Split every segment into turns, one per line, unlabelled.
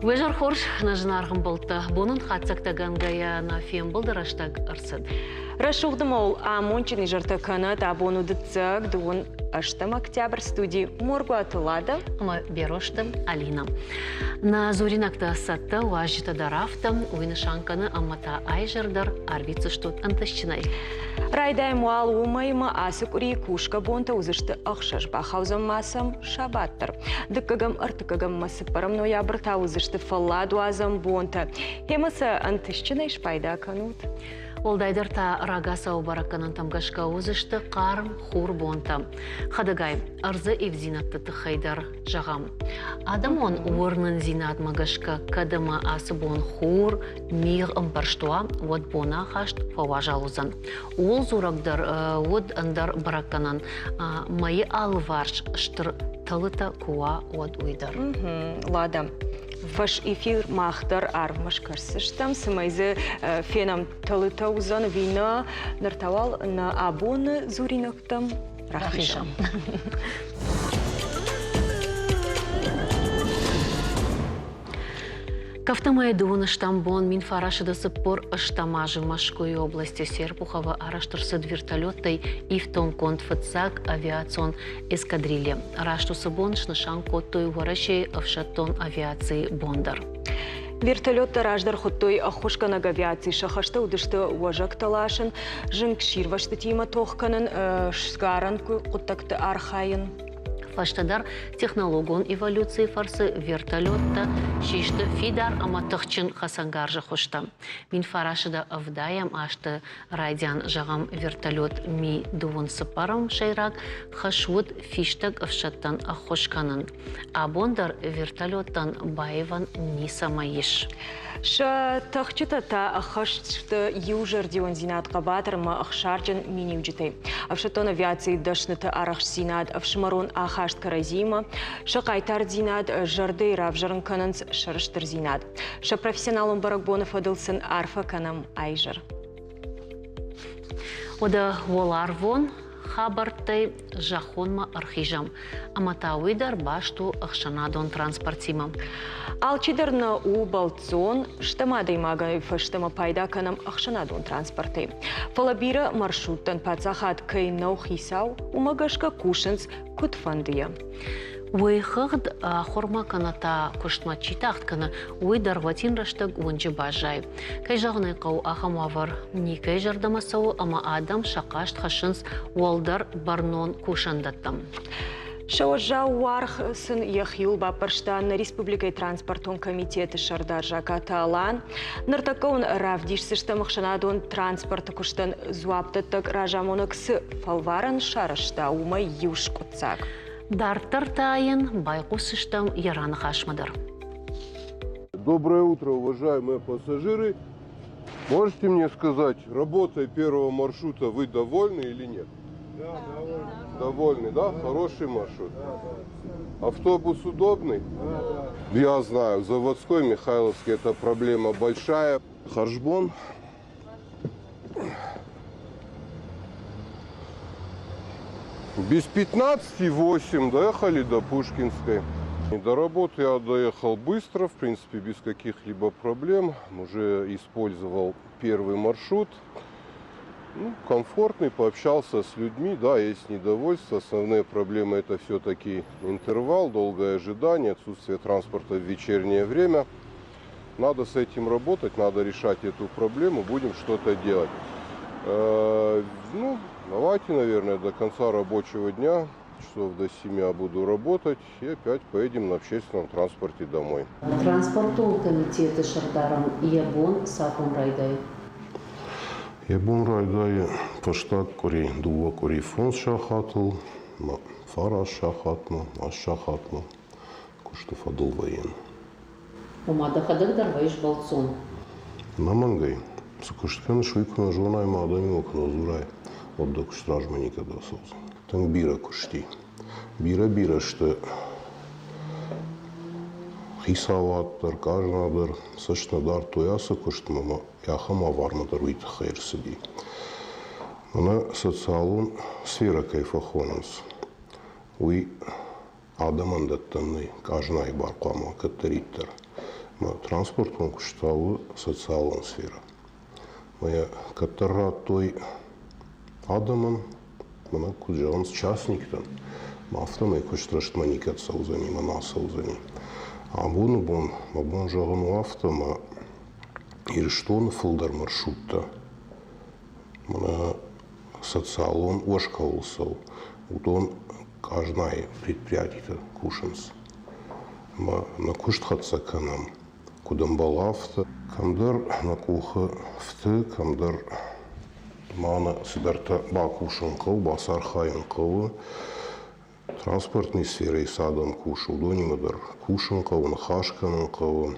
Уе зӕр хорз, нӕ зынаргъ ӕмбӕлттӕ, бонон хатдзӕгтӕгӕнгӕйӕ нӕ фембӕлды рӕстӕг ӕрцыд.
Рӕсугъд ӕмӕ уыл амондджын изӕртӕ кӕнӕд абон у дыццӕг, дыууын ӕстӕм октябрь студи Моргуаты Лада
ӕмӕ Берозты Алина. Нӕ дзуринӕгтӕ цӕттӕ, уазджытӕ дӕр афтӕ, уый нысан кӕны ӕмӕ та айзӕр дӕр арвитдзыстут ӕнтыстджынӕй.
Райдайӕм уал уымӕй ӕмӕ ацы къуырийы кусгӕ бонтӕ уыдзысты ӕхсӕз, бахаудзӕн ма сӕм сабат дӕр. Дыккӕгӕм, ӕртыккӕгӕм ӕмӕ цыппӕрӕм ноябрь та уыдзысты фӕлладуадзӕн бонтӕ. Гъемӕ сӕ ӕнтыстджынӕй спайда кӕнут.
Уӕлдайдӕр та рагацау бӕрӕггӕнӕнтӕм гӕсгӕ уыдзысты хъарм хур бонтӕ. Хӕдӕгай, ӕрдзы ивдзинӕдты тыххӕй дӕр зӕгъӕм. Адӕмон уырнындзинадмӕ гӕсгӕ кӕд ӕмӕ ацы бон хур, мигъ ӕмбӕрзт уа, уӕд бонахаст фӕуазал уыдзӕн. Ууыл дзурӕг дӕр уыд ӕндӕр бӕрӕггӕнӕн. Мӕйы алыварс стыр тылытӕ куы уа, уӕд уый дӕр.
Лада, фӕс-эфир мах дӕр арвмӕ скӕсдзыстӕм, цӕмӕй дзы фенӕм тылытӕ уыдзӕн ӕви нӕ. Ныр та уал нӕ абоны дзуринӕгтӕм рахизӕм.
Кӕфтӕмӕй дыууын ӕстӕм бон 1948 азы Мӕскуыйы области Серпуховы арӕзт ӕрцыд вертолеттӕй ифтонггонд фыццаг авиацион эскадрилья. Раст уыцы бон снысан кодтой Уӕрӕсейы ӕфсӕддон авиацийы бон дӕр.
Вертолеттӕ раздӕр хуыдтой ӕххуысгӕнӕг авиаци, сӕ хӕстӕ уыдысты уӕзӕгтӕ ласын, зынгсирвӕзтытимӕ тох кӕнын, сгарӕн хъуыддӕгты архайын.
Фӕстӕдӕр технологон эволюцийы фӕрцы вертолеттӕ систы фидар ӕмӕ тыхджын хӕцӕнгарзы хуызтӕ. 1970 азты райдиан, зӕгъӕм, вертолет Ми-дыууын цыппӕрӕм сӕйраг хӕс уыд фистӕг ӕфсӕдтӕн ӕххуыс кӕнын. Абон дӕр вертолеттӕн баивӕн ницӕмӕй ис.
Сӕ тӕхджытӕ та ӕххӕст сты иузӕрдиондзинад хъӕбатыр ӕмӕ ӕхсарджын миниуджытӕй. Ӕфсӕддон авиацийы дӕсныты арӕхстдзинад, ӕфсымӕрон ахаст кӕрӕдзиимӕ, сӕ хъайтардзинад зӕрдӕйы равзӕрын кӕнынц сӕрыстырдзинад. Сӕ профессионалон бӕрӕгбоны фӕдыл сын арфӕ кӕнӕм айзӕр.
Уӕдӕ уӕларвон хабӕрттӕй зӕххонмӕ ӕрхизӕм, ӕмӕ та уый дӕр баст у ӕхсӕнадон транспортимӕ.
Алчидӕр нӕ у бӕлццон, стӕм адӕймагӕй фӕстӕмӕ пайда кӕнӕм ӕхсӕнадон транспортӕй. Фӕлӕ бирӕ маршруттӕн паддзахад кӕй нӕу хицау, уымӕ гӕсгӕ кусынц куыдфӕндыйӕ.
Уый хыгъд ахуырмӕ кӕнӕ та куыстмӕ чи тагъд кӕны, уый дӕргъвӕтин рӕстӕг уынджы баззайы. Кӕй зӕгъын ӕй хъӕуы, ахӕм уавӕр никӕй зӕрдӕмӕ цӕуы ӕмӕ адӕм сӕ хъаст хӕссынц уӕлдӕр бӕрнон кусӕндӕттӕм.
Сӕ уӕззау уаргъ сын йӕхиуыл баппӕрста нӕ республикӕйы транспортон комитеты сӕрдар Жакаты Алан. Ныртӕккӕ уын равдисдзыстӕм ӕхсӕнадон транспорты куыстӕн дзуапдӕттӕг разамонӕг цы фӕлварӕн сарӕзта, уымӕй иу скъуыддзаг.
Дарддӕр та йын байхъусдзыстӕм йӕ раныхасмӕ дӕр.
Доброе утро, уважаемые пассажиры. Можете мне сказать, работой первого маршрута вы довольны или нет? Да, довольны. Довольны, да? Хороший маршрут? Да, да. Автобус удобный? Да, да. Я знаю, заводской Михайловский это проблема большая. Харжбон. Без 15,8 доехали до Пушкинской. До работы я доехал быстро, в принципе, без каких-либо проблем. Уже использовал первый маршрут. Ну, комфортный, пообщался с людьми, да, есть недовольство. Основные проблемы это все-таки интервал, долгое ожидание, отсутствие транспорта в вечернее время. Надо с этим работать, надо решать эту проблему, будем что-то делать. Ну, давайте, наверное, до конца рабочего дня, часов до 7 я буду работать, и опять поедем на общественном транспорте домой.
Транспортон комитеты сӕрдарӕн йӕ бон цахӕм райдайы?
Йӕ бон райдайы фӕстаг къуыри, дыууӕ къуыри фондз сахатыл, фараст сахатмӕ, аст сахатмӕ куысты фӕдыл вӕййын.
Ома дӕхӕдӕг дӕр вӕййыс бӕлццон?
Ӕнӕмӕнгӕй. Цы куыст кӕныс, уый куы нӕ зонай ӕмӕ адӕмимӕ куы нӕ дзурай, уӕд дӕ куыст размӕ никӕд ацӕудзӕн. Тынг бирӕ куыст и. Бирӕ-бирӕ сты хицауад дӕр, къазна дӕр, цӕст нӕ дардтой ацы куыстмӕ ӕмӕ ахӕм авармӕ дӕр уый тыххӕй ӕрцыди. Мӕнӕ социалон сферӕ кӕй фӕхонынц, уый адӕмӕн дӕттӕн нӕй, къазнайы бар хъуамӕ кӕддӕриддӕр. Мӕ транспортон куыст та у социалон сферӕ. Мӕ йӕ кӕддӕр радтой адӕмӕн, мӕнӕ куыд зӕгъынц, частниктӕн. Афтӕмӕй куыст рӕстмӕ никӕд цӕудзӕни мӕ нӕ цӕудзӕни. Абоны бон мӕ бон зӕгъын у афтӕ, ӕмӕ Ирыстоны фылдӕр маршруттӕ мӕнӕ социалон уӕз кӕуыл цӕуы, уыдон къазнайы предприятиты кусынц. Ӕмӕ нӕ куыст хӕццӕ кӕнӕм, куыд ӕмбӕлы, афтӕ. Кӕмдӕр нӕ къухы фты, кӕмдӕр ма нӕ цыдӕртӕ бакусын хъӕуы, бацархайын хъӕуы. Транспортный сферӕйы цы адӕм кусы, уыдонимӕ дӕр кусын хъӕуы, ныхас кӕнын хъӕуы.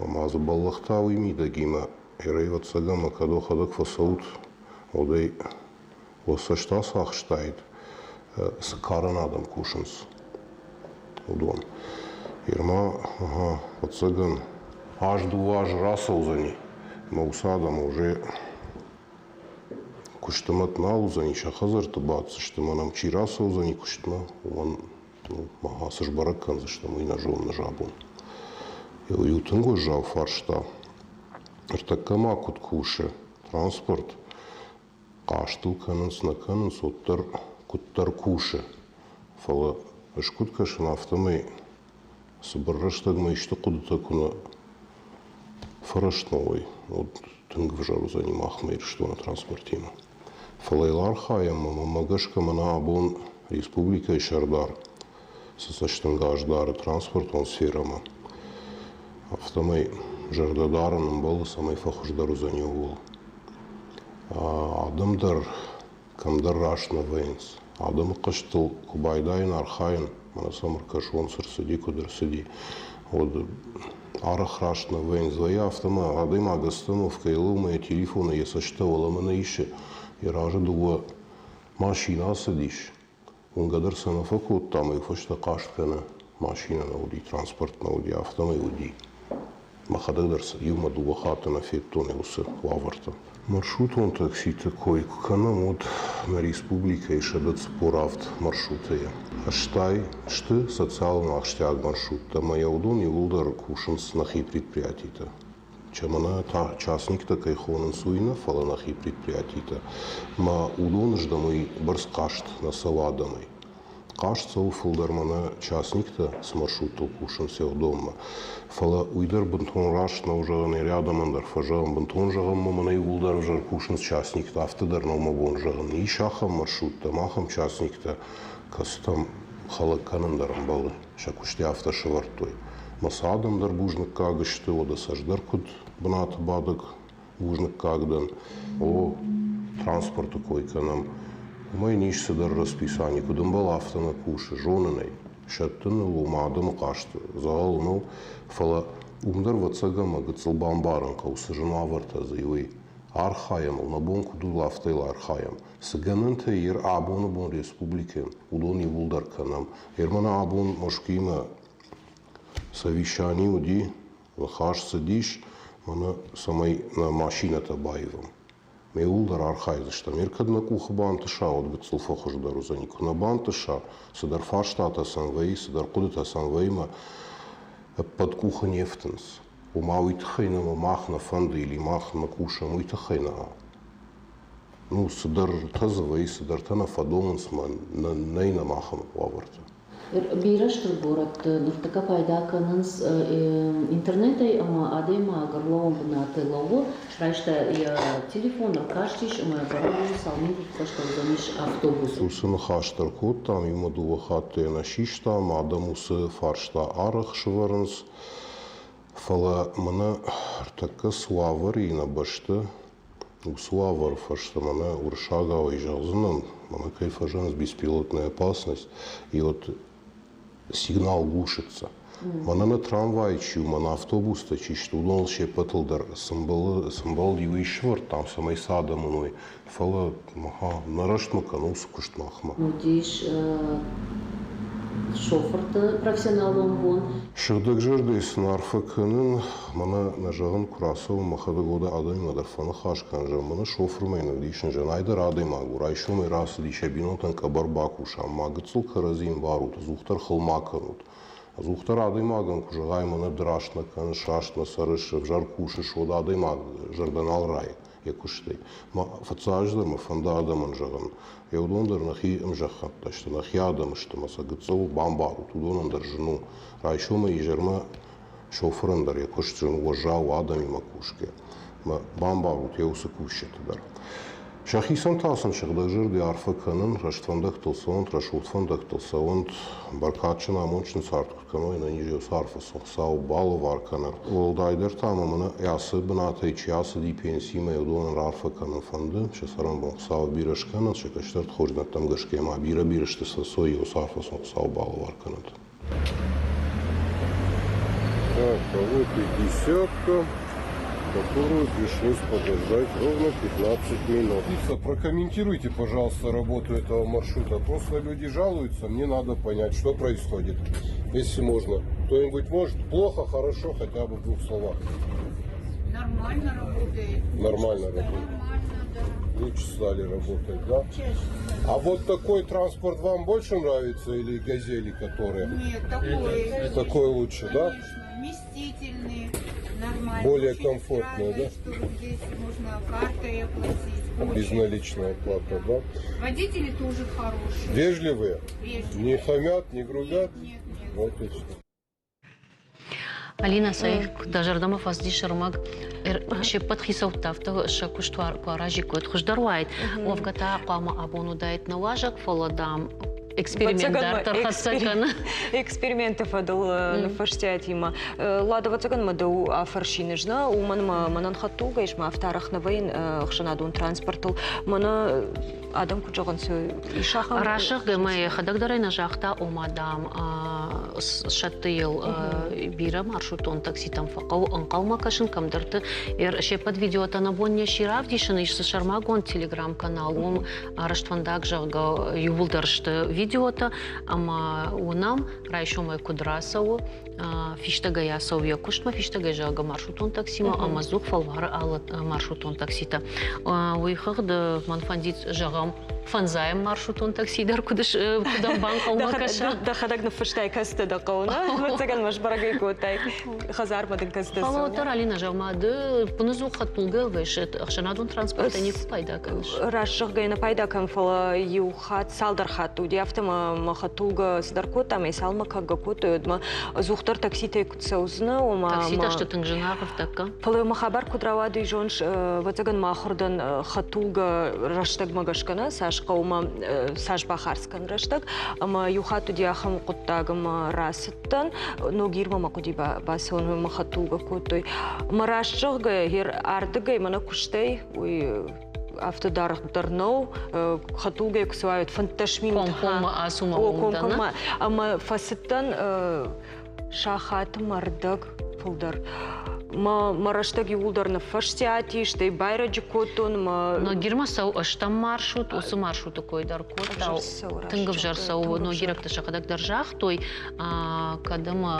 Ӕмӕ дзы бӕллӕхтӕ уый мидӕгимӕ ӕрӕвӕццӕгӕн ӕмӕ кӕд уӕхӕдӕг фӕцӕут, уӕд ӕй уӕ цӕст ацахстаид, цы карӕн адӕм кусынц, уыдон. Ерма, ага, ӕвӕццӕгӕн, аз-дыууӕ азы рацӕудзӕни, ӕмӕ уыцы адӕм уже куысты мӕт нал уыдзӕни, сӕ хӕдзӕртты баддзысты, мӕ нӕм чи рацӕудзӕни куыстмӕ, уымӕн ма цы сбӕрӕг кӕндзыстӕм, уый нӕ зонын ӕз абон. Иу тынг уӕззау фарста. Ныртӕккӕ ма куыд кусы транспорт, хъаст ыл кӕнынц, нӕ кӕнынц, уӕддӕр куыддӕр кусы. Фӕлӕ ӕз куыд кӕсын, афтӕмӕй цыбыр рӕстӕгмӕ исты хъуыдытӕ куы нӕ фӕрӕстмӕ уой, уӕд тынг ӕвзӕр уыдзӕни махмӕ Ирыстоны транспортимӕ. Фӕлӕ йыл архайӕм ӕмӕ мӕ гӕсгӕ мӕнӕ абон республикӕйы сӕрдар цы цӕстӕнгас дары транспортон сферӕмӕ, афтӕмӕй зӕрдӕ дарын ӕмбӕлы, цӕмӕй фӕхуыздӕр уыдзӕни ууыл. Адӕм дӕр кӕмдӕр раст нӕ вӕййынц. Адӕмы хъызтыл куы байдайын архайын, мӕнӕ сӕм ӕркӕсон, цы рцыди, куыд ӕрцыди, уӕд арӕх раст нӕ вӕййынц. Вӕййы афтӕ ӕмӕ адӕймаг остановкӕйыл ӕмӕ йӕ телефоны йӕ цӕстытӕ уӕлӕмӕ нӕ исы, йӕ разы дыууӕ машинӕ ацыдис, уынгӕ дӕр сӕ нӕ фӕкодта ӕмӕ иу фӕстӕ хъаст кӕны, машинӕ нӕ уыди, транспорт нӕ уыди, афтӕмӕй уыди. Мӕхӕдӕг дӕр сӕ иумӕ дыууӕ хатты нӕ федтон уыцы уавӕрты. Маршрутон такситы кой куы кӕнӕм, уӕд нӕ республикӕйы 147 маршрутӕй 80 сты социалон ахсджиаг маршруттӕ ӕмӕ йӕ уыдон иууылдӕр кусынц нӕхи предприятитӕ. Мӕнӕ та частниктӕ кӕй хонынц, уый нӕ, фӕлӕ нӕхи предприятитӕ. Мӕ уыдоны здӕм уый бӕрц хъаст нӕ цӕуы адӕмӕй. Хъаст цӕуы фылдӕр мӕнӕ частниктӕ цы маршруттыл кусынц уыдонмӕ. Фӕлӕ уый дӕр бынтон раст нӕу зӕгъын, ӕри адӕмӕн дӕр фӕзӕгъын, бынтон зӕгъын ма мӕнӕ иууылдӕр ӕвзӕр кусынц частниктӕ, афтӕ дӕр нӕу мӕ бон зӕгъын. Ис ахӕм маршруттӕ, ахӕм частниктӕ, кӕцытӕм хӕлӕг кӕнын дӕр ӕмбӕлы, сӕ куыстӕй афтӕ сӕвӕрдтой. Мӕ сӕ адӕм дӕр бузныггаг сты, уӕдӕ сӕ ӕз дӕр куыд бынаты бадӕг бузныггаг дӕн. О, транспорты кой кӕнӕм. Уымӕй ис цыдӕр расписани, куыд ӕмбӕлы, афтӕ нӕ кусы, зонын ӕй. Сӕттын ыл, ома адӕмы хъаст дзӕгъӕлы нӕу, фӕлӕ уым дӕр ӕвӕццӕгӕн ӕмӕ гыццыл бамбарын хъӕуы, цы зын уавӕртӕ дзы и, уый. Архайӕм ыл, нӕ бон куыд у, афтӕ йыл архайӕм. Цы гӕнӕнтӕ ир абоны бон республикӕйӕн, уыдон иууылдӕр кӕнӕм. Ермана абон Мӕскуыимӕ совещани уыди, ныхас цыдис, мӕнӕ цӕмӕй нӕ машинӕтӕ баивӕм. Ме иууылдӕр архайдзыстӕм. Ир кӕд нӕ къухы бантыса, уӕд гыццыл фӕхуыздӕр уыдзӕни. Куы нӕ бантыса, цыдӕр фарстатӕ сӕм вӕййы, цыдӕр хъуыдытӕ сӕм вӕййы ӕмӕ ӕппӕт къухы не фтынц. Ома уый тыххӕй нӕ мах нӕ фӕнды или мах нӕ кусӕм, уый тыххӕй нӕ. Ну, цыдӕртӕ дзы вӕййы, цыдӕртӕ нӕ фӕдомынц мӕ нӕй нӕм ахӕм уавӕртӕ.
Бирӕ стыр горӕтты ныртӕккӕ пайда кӕнынц интернетӕй ӕмӕ адӕймаг ӕрлӕууӕн бынаты лӕууы, райста йӕ телефон, ӕркастис ӕмӕ бӕрӕг у, цал минуты фӕстӕ уыдзӕнис автобус.
Уыцы ныхас дӕр кодтам, иумӕ дыууӕ хатты йӕ нӕ систам, адӕм уыцы фарста арӕх сӕвӕрынц. Фӕлӕ мӕнӕ ӕртӕккӕ цы уавӕр и нӕ бӕсты, Уыцы уавӕры фӕстӕ мӕнӕ уырыссагауӕй зӕгъдзынӕн, мӕнӕ кӕй фӕзӕгъынц беспилотная опасность, и вот сигнал глушится. Мӕнӕ нӕ трамвай чи у, мӕнӕ автобустӕ чи сты, уыдоныл се ппӕтыл дӕр сымбӕлд иу ис сӕвӕрдтам, цӕмӕй сӕ адӕм уыной. Фӕлӕ нӕ рӕстмӕ кӕны уыцы куыст махмӕ.
Уыдис шофырты профессионалон бон.
Сыгъдӕгзӕрдӕй сын арфӕ кӕнын, мӕнӕ нӕ зӕгъын, куы рацӕуын, мӕхӕдӕг уӕдӕ адӕмимӕ дӕр фӕныхас кӕнын, зӕгъын, мӕнӕ шофырмӕ йын ӕвдисын, зӕгъын, ай дӕр адӕймаг у, райсомӕй рацыди, сӕ бинонтӕн къӕбӕр бакуса, ма гыццыл кӕрӕдзи ӕмбарут, ӕдзухдӕр хыл ма кӕнут. Ӕдзухдӕр адӕймагӕн куы зӕгъай, мӕнӕ ды раст нӕ кӕныс, раст нӕ цӕрыс, ӕвзӕр кусыс, уӕд адӕймаг зӕрдӕ нал райы йӕ куыстӕй. Мӕ фыццаджыдӕр мӕ фӕнды адӕмӕн зӕгъын, йӕ уыдон дӕр нӕхи ӕмзӕххӕттӕ сты, нӕхи адӕм сты, мӕ сӕ гыццыл бамбарут, уыдонӕн дӕр зын у. Райсомӕй изӕрмӕ шофырӕн дӕр йӕ куыст зын уӕззау адӕмимӕ кусгӕ. Мӕ бамбарут йӕ уыцы кусджыты дӕр. Сӕхицӕн та сын сыгъдӕгзӕрдӕ арфӕ кӕнын, рӕствӕндӕгтыл цӕуӕнт, рӕсугъд фӕндӕгтыл цӕуӕнт, бӕркадджын, амондджын цард куыд кӕной, ӕнӕнизӕй уыцы арфӕ сын Хуыцау балӕвар кӕнӕд. Уӕлдайдӕр та мӕ мӕнӕ ацы бынатӕй чи ацыди пенсимӕ, уыдонӕн раарфӕ кӕнын фӕнды, сӕ цӕрӕнбон Хуыцау бирӕ скӕнӕд, сӕ кӕстӕрты хорздзинӕдтӕм гӕсгӕ ма бирӕ-бирӕ сты сӕ цой, уыцы арфӕ сын Хуыцау балӕвар кӕнӕд. Так, а вот и десятка, которую пришлось подождать ровно 15 минут. Прокомментируйте, пожалуйста, работу этого маршрута. Просто люди жалуются, мне надо понять, что происходит, если можно. Кто-нибудь может? Плохо, хорошо, хотя бы в двух словах.
Нормально работает.
Нормально работает.
Нормально, да.
Лучше стали работать, да?
Чаще.
А вот такой транспорт вам больше нравится или газели, которые?
Нет, такой.
Такой лучше, да?
Конечно, вместительный, нормально.
Более
Очень
комфортный, да?
устраивает, что здесь можно картой оплатить. Очень.
Безналичная оплата, да?
Водители тоже хорошие.
Вежливые?
Вежливые.
Не хамят, не грубят?
Нет, нет, нет.
Отлично.
Алина, цӕй, дӕ зӕрдӕмӕ фӕцыдис ӕрмӕг. Се ппӕт хицӕуттӕ афтӕ сӕ куыст куы аразиккой, хуыздӕр уаид. Уӕвгӕ та хъуамӕ абон уыдаид нӕ уазӕг, фӕлӕ, дам, эксперимент дарддӕр хӕццӕ кӕны.
Эксперименты фӕдыл ныффыстиатимӕ. Лада, ӕвӕццӕгӕн мӕ дӕу афӕрсин ӕз нӕ, уымӕн ӕмӕ мӕнӕн хӕдтулгӕ ис, мӕ афтӕ арӕх нӕ вӕййын ӕхсӕнадон транспортыл. Мӕнӕ адӕм куыд зӕгъынц, ис ахӕм...
Рӕсугъд ӕмӕ йӕхӕдӕг дӕр ӕй нӕ загъта, ома, дам, сӕтты йыл бирӕ маршрутон такситӕм фӕхъӕуы ӕнхъӕлмӕ кӕсын кӕмдӕрты. Се ппӕт видеотӕ нӕ бон не сси равдисын, ис дзы сӕрмагонд телеграм-канал, уым рӕствӕндаг, зӕгъгӕ, иууылдӕр сты видеотӕ, ӕмӕ уынӕм, райсомӕй куыд рацӕуы, фистӕгӕй ацӕуы йӕ куыстмӕ, фистӕгӕй, зӕгъгӕ, маршрутон таксимӕ ӕмӕ ӕдзух фӕлвары алы маршрутон такситӕ. Уый хыгъд мӕн фӕндид, зӕгъӕм, фӕндзайӕм маршрутон такси дӕр куыд куыдӕм банхъӕлмӕ кӕса.
Дӕхӕдӕг ныффыстай кӕцытӕ дӕ хъӕуы, нӕ? Ӕвӕццӕгӕн мӕ сбӕрӕгӕй кодтай, хӕдзармӕ дын кӕцытӕ
Фӕлӕ уӕддӕр, Алина, зӕгъ-ма, ды ӕппынӕдзух хӕдтулгӕ вӕййыс, ӕхсӕнадон транспортӕй никуы пайда кӕныс?
Раст зӕгъгӕйӕ, нӕ пайда кӕн, фӕлӕ иу хатт, цалдӕр хатты уыди, афтӕ мӕ мӕ хӕдтулгӕ цыдӕр кодта, ӕмӕ цалынмӕ кӕнгӕ кодтой, уӕдмӕ ӕдзухдӕр такситӕй куыд цӕудзынӕ, ома
Такситӕ сты тынг зынаргъ ӕртӕккӕ.
Фӕлӕ мӕ хабар куыд рауад, уый зоныс, ӕвӕццӕгӕн мӕ ахуыр дӕн хӕдтулгӕ рӕстӕгмӕ гӕсгӕ нӕ, цас хъӕуы мӕ цас бахардз кӕн рӕстӕг. Ӕмӕ иу хатт уыди ахӕм хъуыддаг, ӕмӕ рацыдтӕн, Ногирмӕ мӕ хъуыди бацӕуын, мӕ хӕдтулгӕ кодтой. Мӕ раст зӕгъгӕйӕ, ардыгӕй мӕнӕ куыстӕй, уый афтӕ даргъ дӕр нӕу, хӕдтулгӕйы куы цӕуай, 15 минут.
Комкоммӕ ацу мӕ
Комкоммӕ. Ӕмӕ фӕцыдтӕн сахаты мӕ рдӕг фылдӕр. Мӕ, мӕ рӕстӕг иууылдӕр ныффӕстиат ис, стӕй байрӕджы кодтон. Мӕ...
Ногирмӕ цӕуы ӕстӕм маршрут, уыцы маршруты кой дӕр кодта. Тынг ӕвзӕр цӕуы. Ногирӕгтӕ сӕхӕдӕг дӕр загътой, кӕд ӕмӕ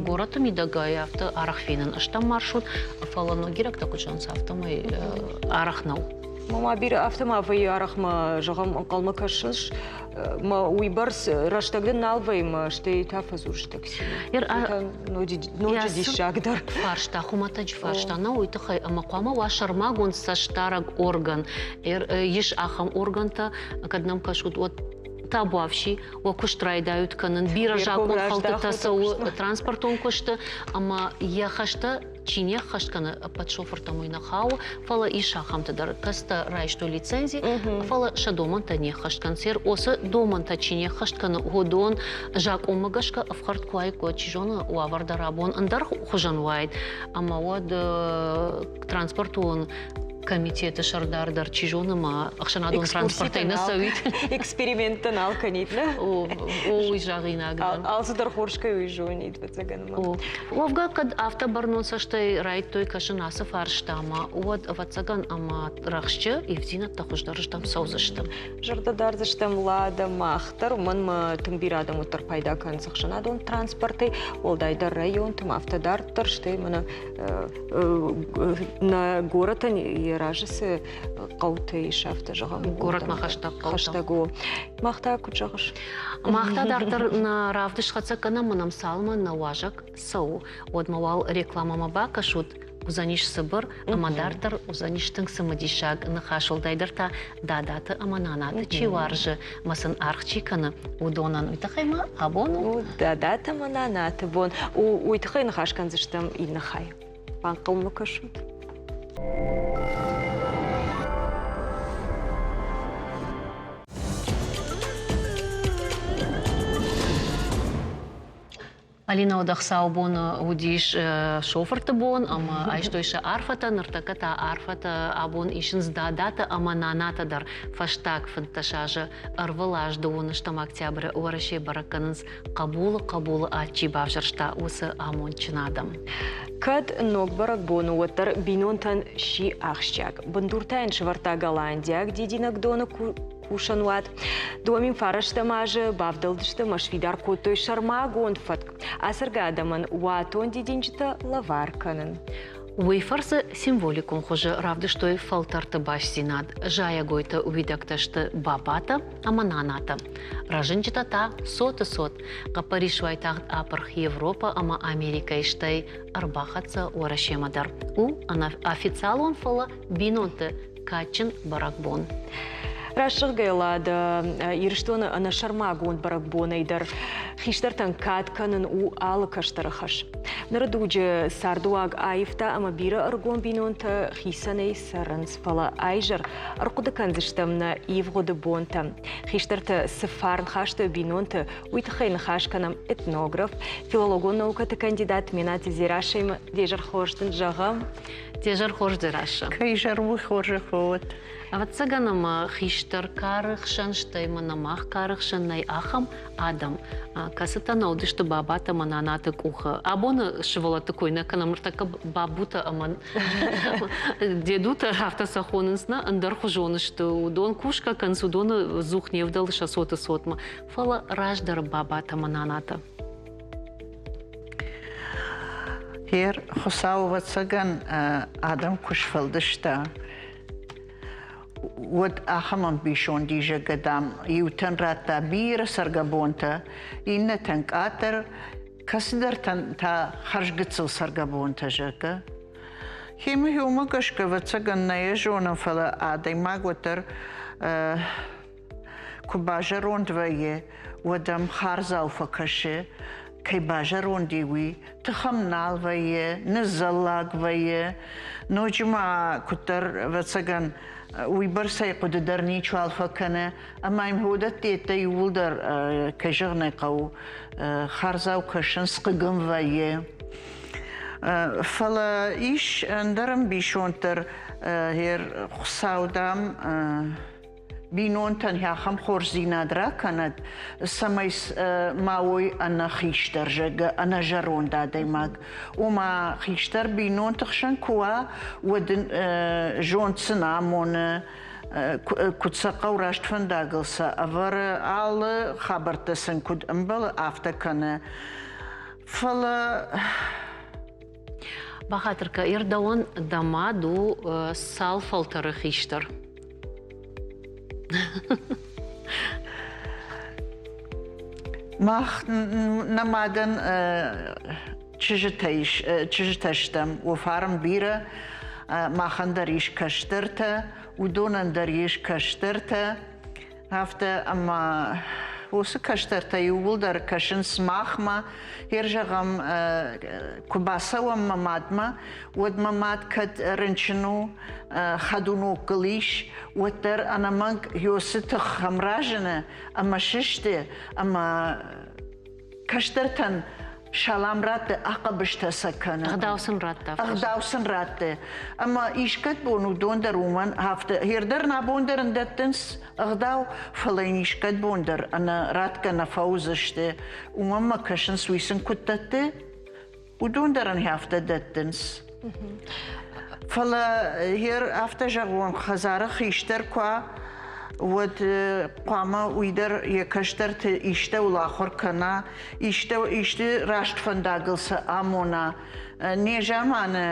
горӕты мидӕгӕй афтӕ арӕх фенын ӕстӕм маршрут, фӕлӕ ногирӕгтӕ куыд зӕгъынц, афтӕмӕй арӕх нӕу.
Мама бирӕ афтӕ ма вӕййы арӕх мӕ, зӕгъӕм, ӕнхъӕлмӕ кӕсынц, мӕ уыйбӕрц рӕстӕг дын нал вӕййы мӕ стӕй та фӕдзурыс таксимӕ. Ноджы диссагдӕр.
Фарста, хуымӕтӕджы фарста нӕу уый тыххӕй, ӕмӕ хъуамӕ уа сӕрмагонд цӕстдарӕг орган. Ис ахӕм органтӕ, кӕд нӕм кӕсут, уӕд табуафси, уӕ куыст райдайут кӕнын. Бирӕ закъонхӕлдтытӕ цӕуы транспортон куысты, ӕмӕ йӕ хӕстӕ чи не ххӕст кӕны, ӕппӕт шофыртӕм уый нӕ хауы, фӕлӕ ис ахӕмтӕ дӕр, кӕцытӕ райстой лицензи, фӕлӕ сӕ домӕнтӕ не ххӕст кӕнынц. Уыцы домӕнтӕ чи не ххӕст кӕны, уыдон закъонмӕ гӕсгӕ ӕфхӕрд куы уаиккой, чи зоны, уавӕр дӕр абон ӕндӕр хуызӕн уаид. Ӕмӕ уӕд транспортон комитеты сӕрдар дӕр, чи зоны, ма ӕхсӕнадон транспортӕй нӕ цӕуид.
Эксперименттӕ нал кӕнид, нӕ?
О, уый зӕгъинаг дӕн.
Алцыдӕр хорз кӕй уый зонид, ӕвӕццӕгӕн.
О, уӕвгӕ, кӕд афтӕ бӕрнон цӕстӕй райдтой кӕсын ацы фарстамӕ, уӕд, ӕвӕццӕгӕн, ӕмӕ рӕхсджы ивдзинӕдтӕ хуыздӕрырдӕм цӕудзысты.
Зӕрдӕ дардзыстӕм Лада мах дӕр, уымӕн мӕ тынг бирӕ адӕм уӕддӕр пайда кӕнынц ӕхсӕнадон транспортӕй, уӕлдайдӕр районты, афтӕ дарддӕр, стӕй мӕнӕ нӕ горӕтӕн йӕ йӕ разы цы хъӕутӕ ис, афтӕ зӕгъӕм.
Горӕтмӕ хӕстӕг хъӕутӕ.
Хӕстӕг у. Мах та куыд зӕгъыс?
Мах та дарддӕр нӕ равдыст хӕццӕ кӕнӕм, мӕнӕм цалынмӕ нӕ уазӕг цӕуы, уӕдмӕ уал рекламӕмӕ бакӕсут, уыдзӕнис цыбыр ӕмӕ дарддӕр уыдзӕнис тынг цымыдисаг ныхас, уӕлдайдӕр та дадаты ӕмӕ нанаты чи уарзы ӕмӕ сын аргъ чи кӕны, уыдонӕн. Уый тыххӕй ма абон у.
Дадаты ӕмӕ нанаты бон. Уый тыххӕй ныхас кӕндзыстӕм иннӕ хай. Банхъӕлмӕ кӕсут.
Алина уӕд боны уыдис шофырты бон ӕмӕ айстой сӕ арфӕтӕ, ныртӕккӕ та арфӕтӕ абон исынц дадатӕ ӕмӕ нанатӕ дӕр. Фӕстаг 15 азы ӕрвылаз дыууыныстӕм октябры Уӕрӕсе бӕрӕг кӕнынц хъӕбулы хъӕбулы ад чи бавзӕрста, уыцы амондджын адӕм.
Кӕд ног бӕрӕгбон у, уӕддӕр бинонтӕн сси ахсджиаг. Бындуртӕ йын сӕвӕрдта голландиаг дидинӕгдоны кусӕнуат. 2000 фарӕстӕм азы бавдӕлдысты ӕмӕ сфидар кодтой сӕрмагонд фӕтк ацӕргӕ адӕмӕн уатон дидинджытӕ лӕвар кӕнын.
Уый фӕрцы символикон хуызы равдыстой фӕлтӕрты бастдзинад. Зайӕгойты уидӕгтӕ сты бабатӕ ӕмӕ нанатӕ. Рӕзынджытӕ та цоты цот. Хъӕппӕрис уайтагъд апырх Европӕ ӕмӕ Америкӕйы, стӕй ӕрбахӕццӕ Уӕрӕсемӕ дӕр. У ӕнӕофициалон, фӕлӕ бинонты кадджын бӕрӕгбон.
Рӕсугъд Лада Ирыстоны ӕнӕсӕрмагонд бӕрӕгбонӕй дӕр хистӕртӕн кад кӕнын у алы кӕстӕры хӕс. Ныры дуджы цардыуаг аивта ӕмӕ бирӕ ӕрыгон бинонтӕ хицӕнӕй цӕрынц, фӕлӕ айзӕр ӕрхъуыды кӕндзыстӕм нӕ ивгъуыды бонтӕ. Хистӕртӕ цы фарн хастой бинонты, уый тыххӕй ныхас кӕнӕм этнограф, филологон наукӕты кандидат Менати Дзерасимӕ. Де зӕр хорз дын зӕгъӕм.
Де зӕр хорз, Дзерассӕ.
Кӕй зӕр уый хорзӕх фӕуӕд.
Ӕвӕццӕгӕн ӕмӕ хистӕр кары хсӕн, стӕй мӕнӕ мах кары хсӕн нӕй ахӕм адӕм, кӕцытӕ нӕ уыдысты бабатӕ ӕмӕ нанаты къухы. Абоны сывӕллӕтты кой нӕ кӕнӕм, ныртӕккӕ бабутӕ ӕмӕ дедутӕ, афтӕ сӕ хонынц, нӕ ӕндӕрхуызон сты. Уыдон кусгӕ кӕнынц, уыдоны дзух не вдӕлы сӕ цоты цотмӕ. Фӕлӕ раздӕры бабатӕ ӕмӕ нанатӕ.
Гъер, Хуыцау, ӕвӕццӕгӕн, адӕм куы сфӕлдыста, уӕд ахӕм ӕмбисонд изӕгӕ, дам, иутӕн радта бирӕ цӕргӕбонтӕ, иннӕтӕн къаддӕр, кӕцыдӕртӕн та хӕрзгыццыл цӕргӕбонтӕ, зӕгъгӕ. Химӕ уымӕ гӕсгӕ, ӕвӕццӕгӕн, нӕ йӕ зонӕм, фӕлӕ адӕймаг уӕддӕр Куы базӕронд вӕййы, уӕд ӕм хардзау фӕкӕсы, кӕй базӕронд и, уый. Тых ӕм нал вӕййы, ныззӕллаг вӕййы. Ноджы ма куыддӕр, ӕвӕццӕгӕн, уыйбӕрцӕй хъуыды дӕр ничуал фӕкӕны. Ӕмӕ йын уыдӕтты иууылдӕр, кӕй зӕгъын ӕй хъӕуы, хардзау кӕсынц, хъыг ӕм вӕййы. Фӕлӕ ис ӕндӕр ӕмбисонд дӕр, Хуыцау, дам, бинонтӕн ахӕм хорздзинад ракӕнӕд, цӕмӕй ма уой ӕнӕ хистӕр, зӕгъгӕ, ӕнӕзӕронд адӕймаг. Ома хистӕр бинонты хсӕн куы уа, уӕд ын зонд сын амоны, куыд сӕ хъӕуы раст фӕндагыл сӕ ӕвӕры, алы хабӕрттӕ сын куыд ӕмбӕлы, афтӕ кӕны. Фӕлӕ
Бахатыр кӕ, Ирдауӕн дӕ мад у цал фӕлтӕры хистӕр?
Мах нӕ мадӕн чызджытӕ ис, чызджытӕ стӕм. Уфарм бирӕ, махӕн дӕр ис кӕстӕртӕ, уыдонӕн дӕр ис кӕстӕртӕ. Афтӕ ӕмӕ уыцы кӕстӕртӕ иууылдӕр кӕсынц махмӕ. Йер зӕгъӕм, куы бацӕуӕм мӕ мадмӕ, уӕд мӕ мад кӕд рынчын у, хӕдуноккыл ис, уӕддӕр ӕнӕмӕнг Йосы тых ӕм разыны ӕмӕ сысты ӕмӕ кӕстӕртӕн салам ратты, ахъӕбыстӕ сӕ кӕны.
Ӕгъдау сын радта.
Ӕгъдау сын ратты. Ӕмӕ искӕд бон уыдон дӕр уымӕн афтӕ, хердӕр нӕ бон дӕр ын дӕттынц ӕгъдау, фӕлӕ йын искӕд бон дӕр ӕнӕ ратгӕ нӕ фӕуыдзысты. Уымӕн мӕ кӕсынц, уый сын куыд дӕтты, уыдон дӕр ын афтӕ дӕттынц. Фӕлӕ хер афтӕ зӕгъон, хӕдзары хистӕр куы уа, уӕд хъуамӕ уый дӕр йӕ кӕстӕрты истӕуыл ахуыр кӕна, исты раст фӕндагыл сӕ амона. Незаманы,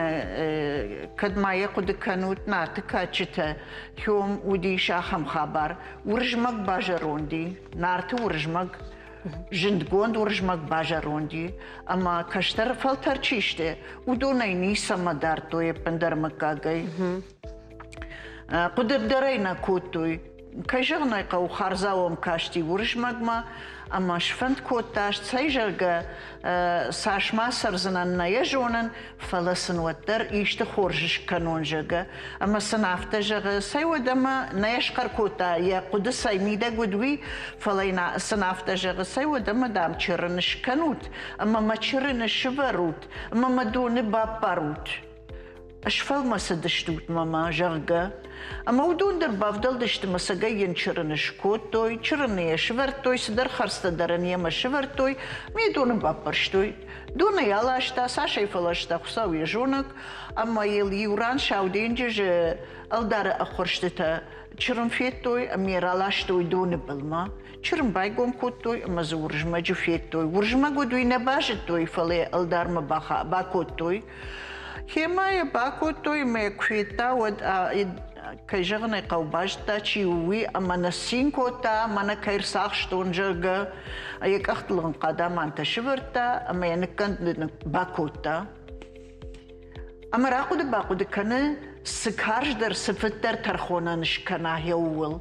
кӕд ма йӕ хъуыды кӕнут, Нарты кадджытӕ, хьом уыдис ахӕм хабар. Уырызмӕг базӕронд и, Нарты Уырызмӕг, зындгонд Уырызмӕг базӕронд и, ӕмӕ кӕстӕр фӕлтӕр чи сты, уыдонӕй ницӕмӕ дардтой ӕппындӕр мыггагӕй. Хъуыды дӕр ӕй нӕ кодтой. Кӕй зӕгъын ӕй хъӕуы, хардзау ӕм касти Уырызмӕгмӕ ӕмӕ сфӕнд кодта, цӕй зӕгъгӕ, цас ма цӕрдзынӕн, нӕ йӕ зонын, фӕлӕ сын уӕддӕр исты хорз скӕнон, зӕгъгӕ. Ӕмӕ сын афтӕ зӕгъы, цӕй уӕдӕмӕ нӕ йӕ схъӕр кодта, йӕ хъуыды цӕй мидӕг уыд, уый, фӕлӕ йын сын афтӕ зӕгъы, цӕй уӕдӕмӕ, дам, чырын скӕнут ӕмӕ мӕ чырыны сывӕрут ӕмӕ мӕ доны баппарут. Сфӕлмӕцыдыстут мӕ, зӕгъгӕ. Ӕмӕ уыдон дӕр бавдӕлдысты мӕ цӕгӕй йын чырыны скодтой, чырыны йӕ сывӕрдтой, цыдӕр хӕрдзтӕ дӕр ын йемӕ сывӕрдтой, ме доны баппӕрстой. Дон ӕй аласта, цас ӕй фӕласта, Хуыцау йӕ зонӕг, ӕмӕ йыл иу ран Сау денджызы ӕлдары ӕххуырстытӕ чырын федтой ӕмӕ йӕ раластой доны былмӕ. Чырын байгом кодтой ӕмӕ дзы Уырызмӕджы федтой. Уырызмӕг уыд, уый нӕ базыдтой, фӕлӕ йӕ ӕлдармӕ бакодтой. Хемӕ йӕ бакодтой ӕмӕ йӕ куы федта, уӕд, кӕй зӕгъын ӕй хъӕуы, базыдта, чи у, уый, ӕмӕ нӕ цин кодта, мӕнӕ кӕй ӕрцахстон, зӕгъгӕ. Йӕ къӕхтыл ын хъадамантӕ сывӕрдта ӕмӕ йӕ ныккӕнды бакодта. Ӕмӕ рахъуыды-бахъуыды кӕны, цы карздӕр, цы фыддӕр тӕрхонӕн скӕна йӕ ууыл.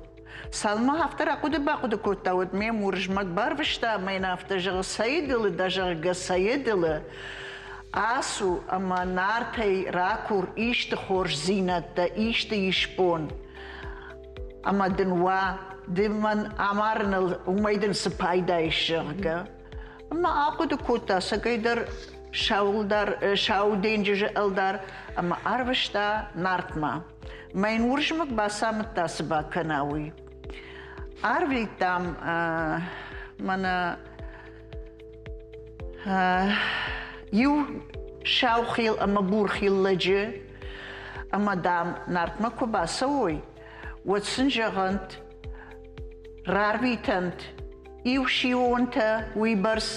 Цалынмӕ афтӕ рахъуыды-бахъуыды кодта, уӕд ме Уырызмӕг барвыста ӕмӕ йын афтӕ зӕгъы, цӕй дылы дӕ, зӕгъгӕ, цӕй дылы. Ацу ӕмӕ Нартӕй ракур исты хорздзинӕдтӕ, исты исбон. Ӕмӕ дын уа, ды мӕн амарыныл уымӕй дын цы пайда ис, зӕгъгӕ. Ӕмӕ ахъуыды кодта цӕгӕйдӕр Саулдар, Сау денджызы ӕлдар ӕмӕ арвыста Нартмӕ. Мӕ йын Уырызмӕг бацамыдта, цы бакӕна, уый. Арвитам мӕнӕ иу саухил ӕмӕ бурхил лӕджы, ӕмӕ, дам, Нартмӕ куы бацӕуой, уӕд сын зӕгъӕнт, рарвитӕнт иу сионтӕ уыйбӕрц,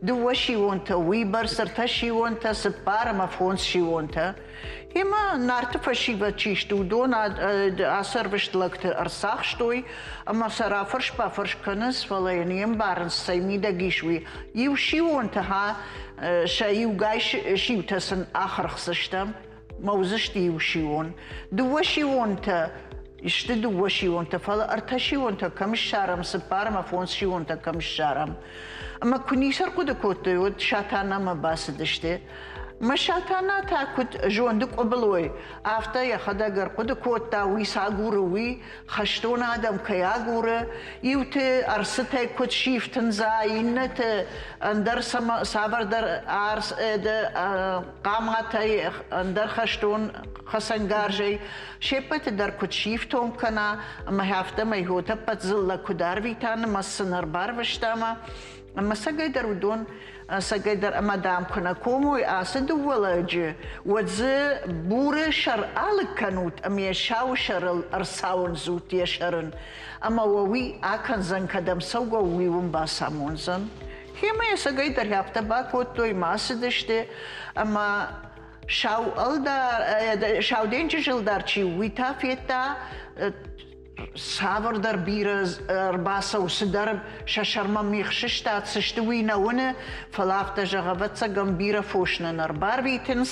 дыууӕ сионтӕ уыйбӕрц, ӕртӕ сионтӕ, цыппар ӕмӕ фондз сионтӕ. Ӕмӕ Нарты фӕсивӕд чи сты, уыдон ацы ӕрвыст лӕгты ӕрцахстой ӕмӕ сӕ рафӕрс-бафӕрс кӕнынц, фӕлӕ йын не мбарынц, цӕй мидӕг ис, уый. Иу сионтӕ ха, сӕ иугай сиутӕ сын ахырхдзыстӕм, мӕ уыдзысты иу сион. Дыууӕ сионтӕ сты дыууӕ сионтӕ, фӕлӕ ӕртӕ сионтӕ кӕм ссарӕм, цыппар ӕмӕ фондз сионтӕ кӕм ссарӕм. Ӕмӕ куы ницы ӕрхъуыды кодтой, уӕд Сатанамӕ бацыдысты. Мӕ Сатана та куыд зонды къуыбылой, афтӕ йӕхӕдӕг ӕрхъуыды кодта, уый цы агуры, уый, хӕстон адӕм кӕй агуры, иуты ӕрцытӕй куыд сифтындза, иннӕты ӕндӕр цавӕрдӕр хъаматӕй, ӕндӕр хӕстон хӕцӕнгарзӕй се ппӕты дӕр куыд сифтонг кӕна, ӕмӕ афтӕмӕй хотӕппӕт дзыллӕ куыд арвита, нымӕц сын ӕрбарвыста ӕмӕ ӕмӕ цӕгӕйдӕр уыдон цӕгӕйдӕр ӕмӕ дам куы нӕ комой ацы дыууӕ лӕджы, уӕд дзы буры сӕр алыг кӕнут ӕмӕ йӕ сауы сӕрыл ӕрцауындзут йӕ сӕрын, ӕмӕ уӕ уый акӕндзӕн, кӕдӕм цӕугӕ, уый уын бацамондзӕн. Гъемӕ йӕ цӕгӕйдӕр афтӕ бакодтой, ма ацыдысты, ӕмӕ сау ӕлдар, сау денджызы ӕлдар чи у, уый та федта цавӕрдӕр бирӕ ӕрбацӕуы цыдӕр, сӕ сӕрмӕ мигъ сыстад, цы сты, уый нӕ уыны, фӕлӕ афтӕ зӕгъ, ӕвӕццӕгӕн, бирӕ фос нын ӕрбарвитынц,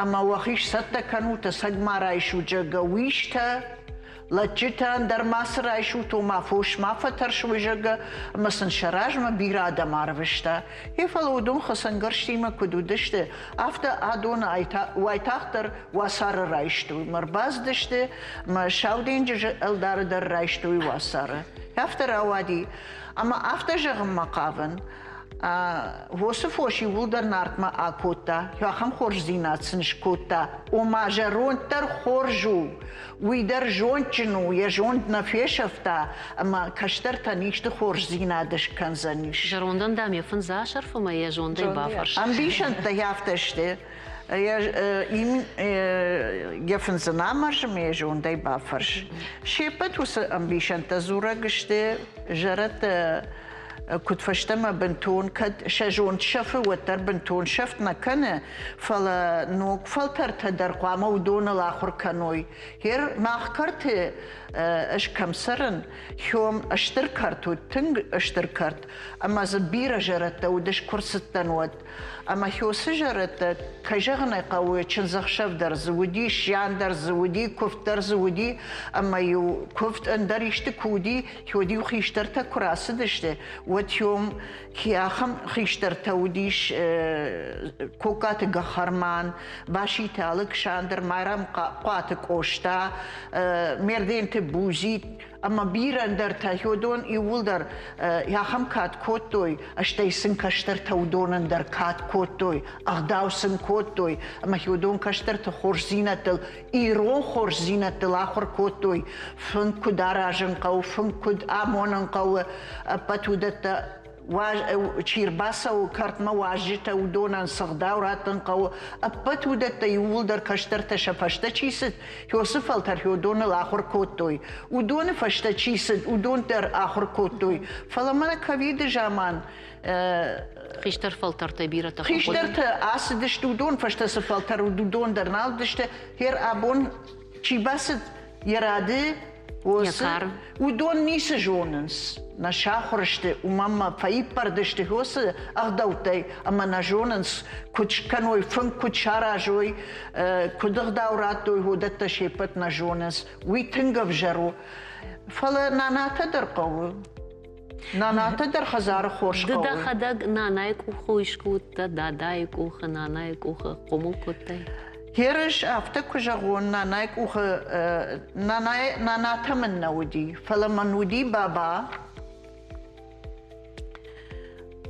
ӕмӕ уӕхи сцӕттӕ кӕнут, ӕцӕг ма райсут, зӕгъгӕ, уистӕ, лӕджджытӕ, ӕндӕр ма цы райсут, ома фос ма фӕтӕрсой, зӕгъгӕ, ӕмӕ сын сӕ размӕ бирӕ адӕм арвыста. Йе фӕлӕ уыдон хӕцӕнгӕрзтимӕ куыд уыдысты, афтӕ адоны уайтагъддӕр уацары райстой мӕ ӕрбацыдысты мӕ Сау денджызы ӕлдары дӕр райстой уацары. Афтӕ рауади. Ӕмӕ афтӕ зӕгъынмӕ хъавын, уыцы фос иууылдӕр Нартмӕ акодта, ахӕм хорздзинад сын скодта, ома зӕронд дӕр хорз у, уый дӕр зондджын у, йӕ зонд нӕ фесӕфта ӕмӕ кӕстӕртӕн исты хорздзинад скӕндзӕнис.
Зӕрондӕн, дам, йӕ фындз асӕрф ӕмӕ йӕ зондӕй бафӕрс.
Ӕмбисӕндтӕ афтӕ сты. Йӕ фындз ын амӕрз ӕмӕ йӕ зондӕй бафӕрс. Се ппӕт уыцы ӕмбисӕндтӕ дзурӕг сты зӕрӕдтӕ куыд фӕстӕмӕ бынтон кӕд сӕ зонд сӕфы, уӕддӕр бынтон сӕфт нӕ кӕны, фӕлӕ ног фӕлтӕртӕ дӕр хъуамӕ уыдоныл ахуыр кӕной. Гъер мах кӕрты ӕз кӕм цӕрын, хьом стыр кӕрт уыд, тынг стыр кӕрт, ӕмӕ дзы бирӕ зӕрӕдтӕ уыдыс, куы рцыдтӕн, уӕд. Ӕмӕ Хёсы зӕрӕдтӕ, кӕй зӕгъын ӕй хъӕуы, чындзӕхсӕв дӕр дзы уыди, зиан дӕр дзы уыди, куывд дӕр дзы уыди, ӕмӕ-иу куывд ӕндӕр исты куы уыди, уӕд-иу хистӕртӕ куы рацыдысты, уӕд иу ахӕм хистӕртӕ уыдис Кокаты Гӕххӕрман, Баситы Алыксандр, Майрӕмхъуаты Къоста, Мерденты Бузи, ӕмӕ бирӕ ӕндӕртӕ уыдон иууылдӕр ахӕм кад кодтой, стӕй сын кӕстӕртӕ уыдонӕн дӕр кад кодтой, ӕгъдау сын кодтой, ӕмӕ уыдон кӕстӕрты хорздзинӕдтыл, ирон хорздзинӕдтыл ахуыр кодтой, фынг куыд аразын хъӕуы, фынг куыд амонын хъӕуы, ӕппӕт уыдӕттӕ чи рбацӕуы кӕртмӕ уазджытӕ, уыдонӕн цы гъдау раттын хъӕуы, ӕппӕт уыдӕттӕ иууылдӕр кӕстӕртӕ сӕ фӕстӕ чи цыд, уыцы фӕлтӕр уыдоныл ахуыр кодтой. Уыдоны фӕстӕ чи цыд, уыдон дӕр ахуыр кодтой. Фӕлӕ мӕнӕ ковиды заман
Хистӕр фӕлтӕртӕй бирӕтӕ
Хистӕртӕ ацыдысты, уыдон фӕстӕ цы фӕлтӕр уыд, уыдон дӕр нал уыдысты. Гъер абон чи бацыд йӕ рады, уыдон ницы зонынц, нӕ сахуыр сты, уымӕн ма фӕиппӕрд сты уыцы ӕгъдӕуттӕй ӕмӕ нӕ зонынц, куыд скӕной фынг, куыд саразой, куыд ӕгъдау радтой, уыдӕттӕ се ппӕт нӕ зонынц. Уый тынг ӕвзӕр у. Фӕлӕ нанатӕ дӕр хъӕуы. Нанатӕ дӕр хӕдзары хорз
хъӕуы. Ды дӕхӕдӕг нанайы къухы искуы уыдтӕ, дадайы къухы, нанайы къухы хъомыл кодтай?
Ерыс афтӕ куы зӕгъон, нанайы къухы, нанатӕ мын нӕ уыди, фӕлӕ мӕн уыди баба.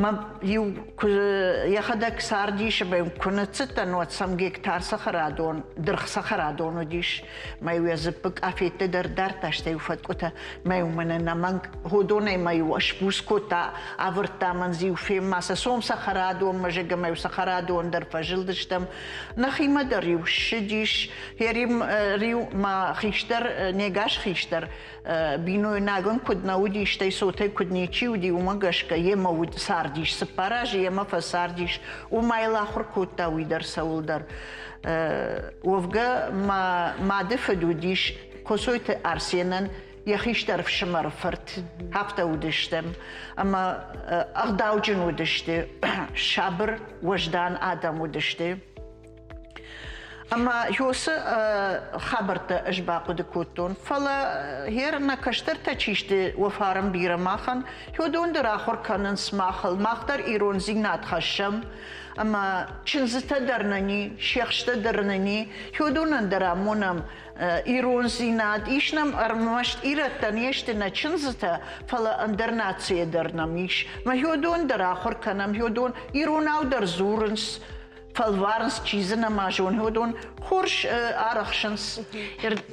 Мӕ иу куы йӕхӕдӕг цардис ӕмӕ куы ныццыдтӕн, уӕд сӕм гектар цӕхӕрадон, дыргъ цӕхӕрадон уыдис. Мӕ-иу йӕ дзыппы къафеттӕ дӕр дардта, стӕй-иу фӕткъуытӕ. Мӕ-иу мӕнӕ ӕнӕмӕнг уыдонӕй мӕ-иу сбуц кодта, авӕрдта мӕн дзы-иу фенма сӕ сом цӕхӕрадонмӕ, зӕгъгӕ, мӕ-иу цӕхӕрадон дӕр фӕзылдыстӕм. Нӕхимӕ дӕр-иу ссыдис. Йӕ риу мӕ хистӕр, не гас хистӕр бинойнаг ын куыд нӕ уыди, стӕй цотӕй куыд ничи уыди, уымӕ гӕсгӕ йемӕ уыд, цардис. Цыппар азы йемӕ фӕцардис. Уымӕ йыл ахуыр кодта уый дӕр цӕуылдӕр. Уӕвгӕ мӕ мады фыд уыдис Косойты Арсенӕн йӕ хистӕр ӕфсымӕры фырт. Афтӕ уыдыстӕм. Ӕмӕ ӕгъдауджын уыдысты, сабыр, уӕздан адӕм уыдысты. Ӕмӕ уыцы хабӕрттӕ ӕз бахъуыды кодтон. Фӕлӕ гъер нӕ кӕстӕртӕ чи сты, уӕ фарн бирӕ махӕн, уыдон дӕр ахуыр кӕнынц махыл. Мах дӕр ирондзинад хӕссӕм. Ӕмӕ чындзытӕ дӕр нын и, сиӕхстӕ дӕр нын и. Уыдонӕн дӕр амонӕм ирондзинад. Ис нӕм ӕрмӕст ирӕттӕ не сты нӕ чындзытӕ, фӕлӕ ӕндӕр нацийӕ дӕр нӕм ис. Мӕ уыдон дӕр ахуыр кӕнӕм, уыдон иронау дӕр дзурынц, фӕлварынц, чи дзы нӕма зоны, уыдон хорз арӕхсынц.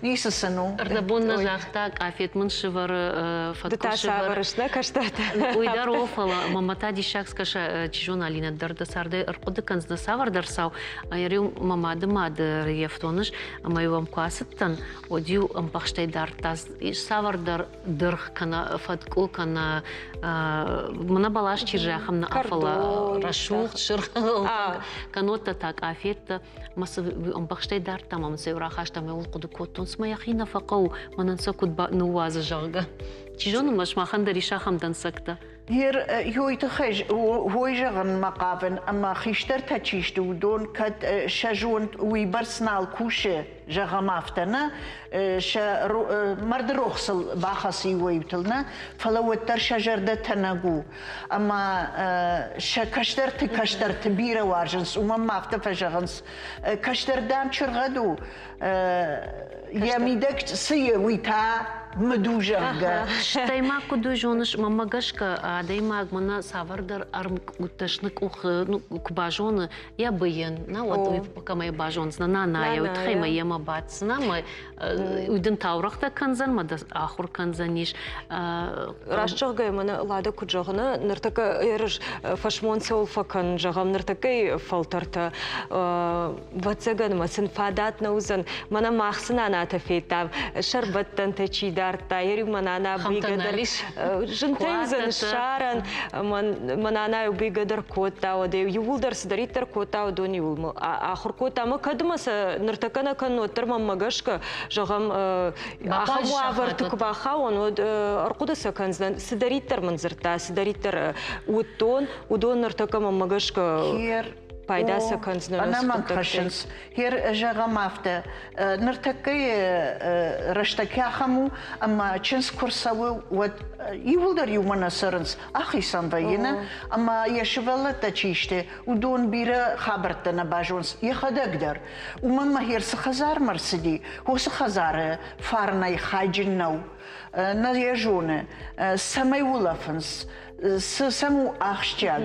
Ницы сын у.
Ӕрдӕбон нӕ загъта, къафет мын сывӕры,
Ды та сӕвӕрыс нӕ кӕстӕртӕ.
Уый дӕр о, фӕлӕ мӕ та диссаг скӕса, чи зоны, Алинӕ дӕр дӕ цардӕй ӕрхъуыды кӕндзынӕ цавӕрдӕр цау. Ӕриу мӕ мады мады рйӕфтон ӕз, ӕмӕ-иу ӕм куы ацыдтӕн, уӕд-иу ӕмбӕхстӕй дардта цавӕрдӕр дыргъ кӕнӕ фӕткъуы кӕнӕ мӕнӕ бӕлас чи зӕххӕм нӕ, фӕлӕ рӕсугъд сырх кӕннод та къафеттӕ мӕ цы ӕмбӕхстӕй дардта ӕмӕ мын сӕ рахаста ӕмӕ ууыл хъуыды кодтон, цыма йӕхи нӕ фӕхъӕуы, мӕнӕн сӕ куыд ныууадзы, зӕгъгӕ. Чи зоны, мӕ сымахӕн дӕр ис ахӕм дӕнцӕгтӕ.
Ер ёй тыххӕй уой зӕгъынмӕ хъавын, ӕмӕ хистӕртӕ чи сты, уыдон кӕд сӕ зонд уыйбӕрц нал кусы, зӕгъӕм афтӕ нӕ, сӕ мӕрдырох сыл бахӕцы иуӕй-иутыл нӕ, фӕлӕ уӕддӕр сӕ зӕрдӕ тӕнӕг у. Ӕмӕ сӕ кӕстӕрты кӕстӕрты бирӕ уарзынц, уымӕн ма афтӕ фӕзӕгъынц, кӕстӕр, дам, чыргъӕд у, йӕ мидӕг цы и, уый та. мыд у, зӕгъгӕ.
Стӕй ма куыд у зоныс, мӕнмӕ гӕсгӕ адӕймаг мӕнӕ цавӕрдӕр ӕрмкъуыддӕсны къухы ну, куы базоны йӕ быйын, на уӕд уый кӕмӕй базондзынӕ, нанайӕ, уый тыххӕй мӕ йемӕ баддзынӕ, мӕ уый дын таурӕгътӕ кӕндзӕн, мӕ дӕ ахуыр кӕндзӕнис.
Раст зӕгъгӕйӕ, мӕнӕ Лада куыд зӕгъы, ныртӕккӕ ерыс фӕсмон цӕуыл фӕкӕн, зӕгъӕм, ныртӕккӕйы фӕлтӕртӕ, вӕццӕгӕн мӕ сын фадат нӕ уыдзӕн. Мӕнӕ мах цы нанатӕ федтам, сӕрбӕттӕнтӕ чи дардта, йӕ риу мӕ нана быйгӕ дӕр зынтӕй уыдзӕн ссарӕн. Мӕ нана-иу быйгӕ дӕр кодта, уӕд-иу иууылдӕр цыдӕриддӕр кодта, уыдон иууыл ахуыр кодта. Ӕмӕ кӕд мӕ сӕ ныртӕккӕ нӕ кӕнын, уӕддӕр мӕнмӕ гӕсгӕ, зӕгъӕм, ахӕм уавӕрты куы бахауон, уӕд ӕрхъуыды сӕ кӕндзынӕн, цыдӕриддӕр мын дзырдта, цыдӕриддӕр уыдтон, уыдон ныртӕккӕ мӕнмӕ гӕсгӕ пайда сӕ кӕндзынӕн.
Ӕнӕмӕнг хӕссынц. Хер, зӕгъӕм афтӕ, ныртӕккӕйы рӕстӕг ахӕм у, ӕмӕ чындз куы рцӕуы, уӕд иууылдӕр иумӕ нӕ цӕрынц, ахицӕн вӕййы, нӕ? Ӕмӕ йӕ сывӕллӕттӕ чи сты, уыдон бирӕ хабӕрттӕ нӕ базонынц йӕхӕдӕг дӕр. Уымӕн мӕ хер цы хӕдзармӕ рцыди, уыцы хӕдзары фарнӕй хайджын нӕу. Нӕ йӕ зоны, цӕмӕй улӕфынц, цы сӕм у ахсджиаг,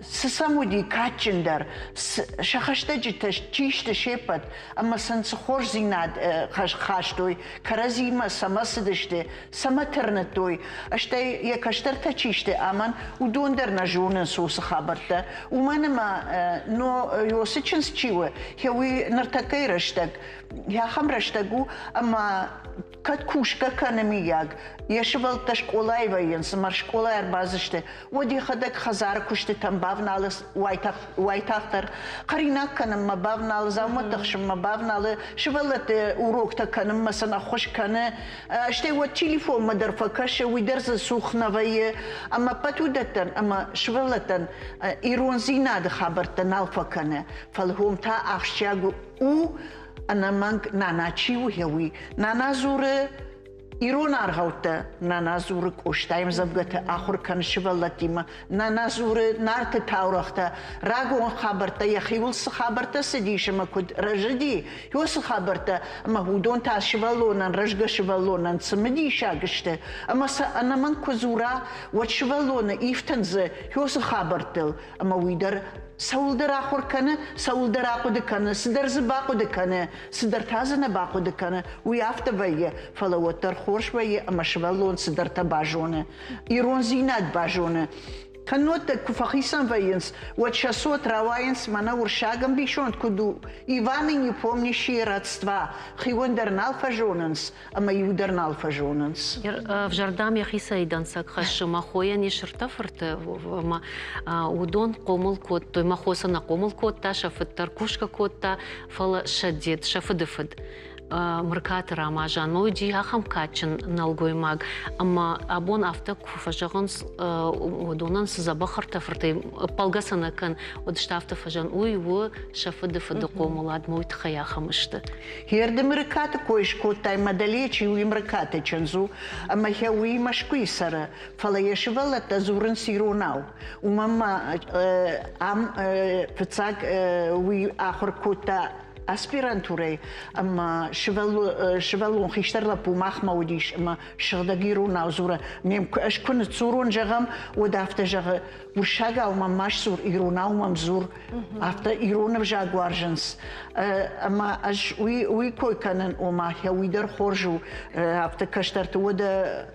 цы сӕм уыди кадджындӕр, сӕ хӕстӕджытӕ чи сты се ппӕт, ӕмӕ сын цы хорздзинад хастой, кӕрӕдзимӕ цӕмӕ цыдысты, цӕмӕ тырныдтой, стӕй йӕ кӕстӕртӕ чи сты амӕн, уыдон дӕр нӕ зонынц уыцы хабӕрттӕ. Уымӕн ӕмӕ но Иосы чындз чи у, уый ныртӕккӕйы рӕстӕг, ахӕм рӕстӕг у, ӕмӕ кӕд кусгӕ кӕны миййаг, йӕ сывӕллӕттӕ скъолайы вӕййынц ӕмӕ скъолайы ӕрбадзысты, уӕд йӕхӕдӕг хӕдзары куыстытӕм бавналы уайтагъддӕр хӕринаг кӕнынмӕ бавналы, дзаумӕттӕ хсынмӕ бавналы, сывӕллӕтты уроктӕ кӕнынмӕ сын ӕххуыс кӕны, стӕй уӕд телефонмӕ дӕр фӕкӕсы, уый дӕр дзы цух нӕ вӕййы. Ӕмӕ ӕппӕт уыдӕттӕн ӕмӕ сывӕллӕттӕн ирондзинады хабӕрттӕ нал фӕкӕны, фӕлӕ уым та ахсджиаг у ӕнӕмӕнг нана чи у, уый. Нана дзуры ирон аргъӕуттӕ, нана дзуры Къостайы ӕмдзӕвгӕтӕ ахуыр кӕны сывӕллӕттимӕ, нана дзуры Нарты таурӕгътӕ, рагон хабӕрттӕ, йӕхиуыл цы хабӕрттӕ цыдис ӕмӕ куыд рӕзыди, уыцы хабӕрттӕ, ӕмӕ уыдон та сывӕллонӕн, рӕзгӕ сывӕллонӕн цымыдисаг сты, ӕмӕ сӕ ӕнӕмӕнг куы дзура, уӕд сывӕллоны ифтындзы уыцы хабӕрттыл, ӕмӕ уый дӕр цӕуылдӕр ахуыр кӕны, цӕуылдӕр ахъуыды кӕны, цыдӕр дзы бахъуыды кӕны, цыдӕр та дзы нӕ бахъуыды кӕны, уый афтӕ вӕййы, фӕлӕ уӕддӕр хорз вӕййы ӕмӕ сывӕллон цыдӕртӕ базоны, ирондзинад базоны. Кӕннод дӕ куы фӕхицӕн вӕййынц, уӕд сӕ цот рауайынц мӕнӕ уырыссаг ӕмбисонд куыд у, Иваны не помнящие родства, хион дӕр нал фӕзонынц ӕмӕ иу дӕр нал фӕзонынц.
Ӕвзӕрдӕм йӕхицӕй дӕнцӕг хӕссы. Мӕ хойӕн ис ӕртӕ фырты, ӕмӕ уыдон хъомыл кодтой. Мӕ хо сӕ нӕ хъомыл кодта, сӕ фыд дӕр кусгӕ кодта, фӕлӕ сӕ дед, сӕ фыды фыд Мыркаты Рамазан уыди ахӕм кадджын нӕлгоймаг, ӕмӕ абон афтӕ куы фӕзӕгъынц, уыдонӕн цы дзӕбӕх ӕртӕ фыртӕй ӕппӕлгӕ сӕ нӕ кӕн, уӕд сты афтӕ фӕзӕгъын, уый у сӕ фыды фыды хъомылад, уый тыххӕй ахӕм сты.
Херды Мырыкаты кой скодтай, мӕ чи уый Мырыкаты чындз у, ӕмӕ йӕ уый Мӕскуыйы цӕры, фӕлӕ йӕ сывӕллӕттӕ дзурынц иронау. Уымӕн ма ам фыццаг уый ахуыр кодта аспирантурӕйы ӕмӕ сывӕллон хистӕр лӕппу махмӕ уыдис ӕмӕ сыгъдӕг иронау дзуры. Ме ӕз куы ныдздзурон, зӕгъӕм, уӕд афтӕ зӕгъы, уырыссагау мӕм ма сдзур, иронау мӕм дзур. Афтӕ ирон ӕвзаг уарзынц. Ӕмӕ ӕз уый, уый кой кӕнын, ома уый дӕр хорз у. Афтӕ кӕстӕрты уӕдӕ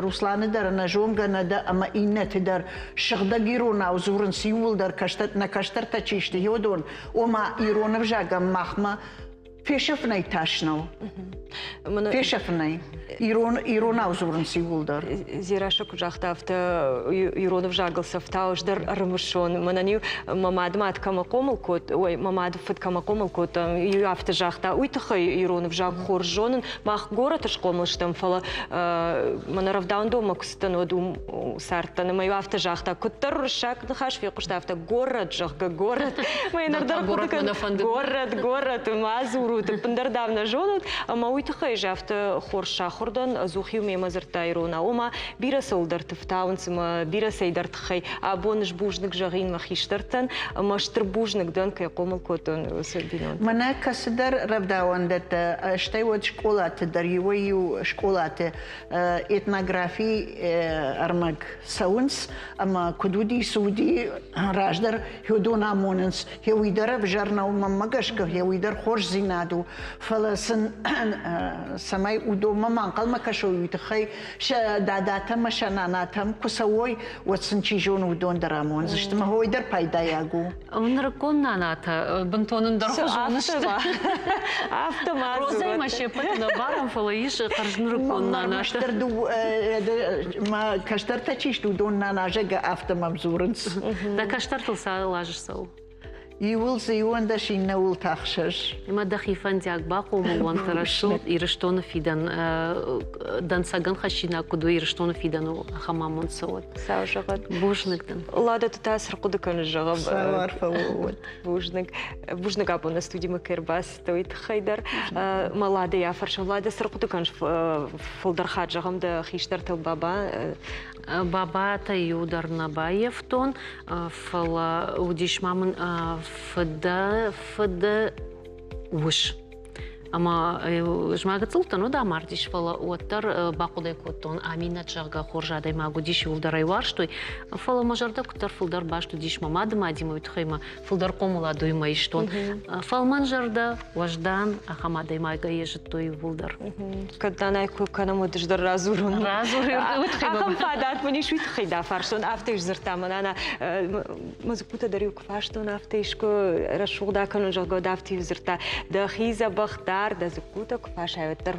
Русланы дӕр нӕ зонгӕ нӕ дӕ ӕмӕ иннӕты дӕр сыгъдӕг иронау дзурынц иууылдӕр кӕстӕр, нӕ кӕстӕртӕ чи сты, уыдон. Ома ирон ӕвзагӕн махмӕ фесӕфынӕй тас нӕу. Фесӕфынӕй. Ирон, иронау дзурынц иууылдӕр.
Зираша куыд загъта, афтӕ ирон ӕвзагыл сӕфтау ӕз дӕр ӕрымысон. Мӕнӕн-иу мӕ мады мад кӕмӕ хъомыл кодта, ой, мӕ мады фыд кӕмӕ хъомыл кодта, иу афтӕ загъта, уый тыххӕй ирон ӕвзаг хорз зонын. Мах горӕты схъомыл стӕм, фӕлӕ мӕнӕ рӕвдауӕндонмӕ куы цыдтӕн, уӕд уым цардтӕн. Ӕмӕ иу афтӕ загъта, куыддӕр уырыссаг ныхас фехъуыста, афтӕ город, зӕгъгӕ, город. Мӕ ныр дӕр хъуыды кӕнын, город, город, ма дзурут. дзурут, ӕппындӕр дам нӕ зонут. Ӕмӕ уый тыххӕй ӕз афтӕ хорз сахуыр дӕн, ӕдзух-иу мемӕ дзырдта иронау. Ома бирӕ цӕуылдӕрты фтауынц ӕмӕ бирӕ цӕйдӕр тыххӕй абон ӕз бузныг зӕгъин мӕ хистӕртӕн ӕмӕ стыр бузныг дӕн, кӕй хъомыл кодтон уыцы бинонты.
Мӕнӕ кӕцыдӕр рӕвдауӕндӕттӕ, стӕй уӕд скъолаты дӕр иуӕй-иу скъолаты этнографи ӕрмӕг цӕуынц ӕмӕ куыд уыди, цы уыди, раздӕр уыдон амонынц, гъе уый дӕр ӕвзӕр нӕу, мӕнмӕ гӕсгӕ, гъе уый дӕр хорздзинад у, фӕлӕ сын цӕмӕй уыдонмӕ ма ӕнхъӕлмӕ кӕсой, уый тыххӕй сӕ дадатӕм ӕмӕ сӕ нанатӕм куы цӕуой, уӕд сын чи зоны, уыдон дӕр амондзысты. Мӕ уый дӕр пайдайаг у.
Нырыккон нанатӕ бынтон ӕндӕрхуызон сты.
Афтӕ ма
Розӕймӕ се ппӕт нӕ барӕм, фӕлӕ ис хӕрзнырыккон нанатӕ.
Мӕ кӕстӕртӕ чи сты, уыдон нана зӕгъгӕ, афтӕ мӕм дзурынц.
Дӕ кӕстӕртыл цал азы цӕуы?
Иуыл дзы 11, иннӕуыл та 6.
Ӕмӕ дӕхи фӕндиаг бахъомыл уӕнт рӕсугъд Ирыстоны фидӕн дӕнцӕгӕн хӕссинаг куыд у Ирыстоны фидӕн у, ахӕм амонд цӕуӕд.
Сау зӕгъӕд.
Бузныг дын.
Лада, ты та цы рхъуыды кӕныс, зӕгъӕм?
Сау арфӕ уӕд.
Бузныг. Бузныг абон нӕ студимӕ кӕй ӕрбацыдтӕ, уый тыххӕй дӕр. Мӕ Ладӕйы афӕрсӕм. Лада, цы рхъуыды кӕныс фылдӕр хатт, зӕгъӕм, дӕ хистӕртыл баба?
Бабатӕ иу дӕр нӕ баййӕфтон, фӕлӕ уыдис ма мын фыды фыды ус. Ӕмӕ ӕз ма гыццылтӕн уыд амардис, фӕлӕ уӕддӕр бахъуыды кодтон, Аминӕт, зӕгъгӕ, хорз адӕймаг уыдис, иуылдӕр ӕй уарзтой. Фӕлӕ мӕ зӕрдӕ куыддӕр фылдӕр баст уыдис мӕ мады мадимӕ, уый тыххӕй мӕ фылдӕр хъомылад уыимӕ истон. Фӕлмӕн зӕрдӕ, уӕздан, ахӕм адӕймагӕй йӕ зыдтой иууылдӕр.
Кӕд нанай куы кӕнӕм, уӕд ӕз дӕр радзурон.
Радзур, уый тыххӕй.
Ахӕм фадат мын ис, уый тыххӕй дӕ фарстон. Афтӕ сдзырдта мӕ нана. Мӕ дзыккутӕ дӕр-иу куы фастон, афтӕ искуы рӕсугъд акӕнон, зӕгъгӕ, уӕд афтӕ-иу дзырдта, дӕхи дзӕбӕх дар, дӕ дзыккутӕ куы фасай, уӕддӕр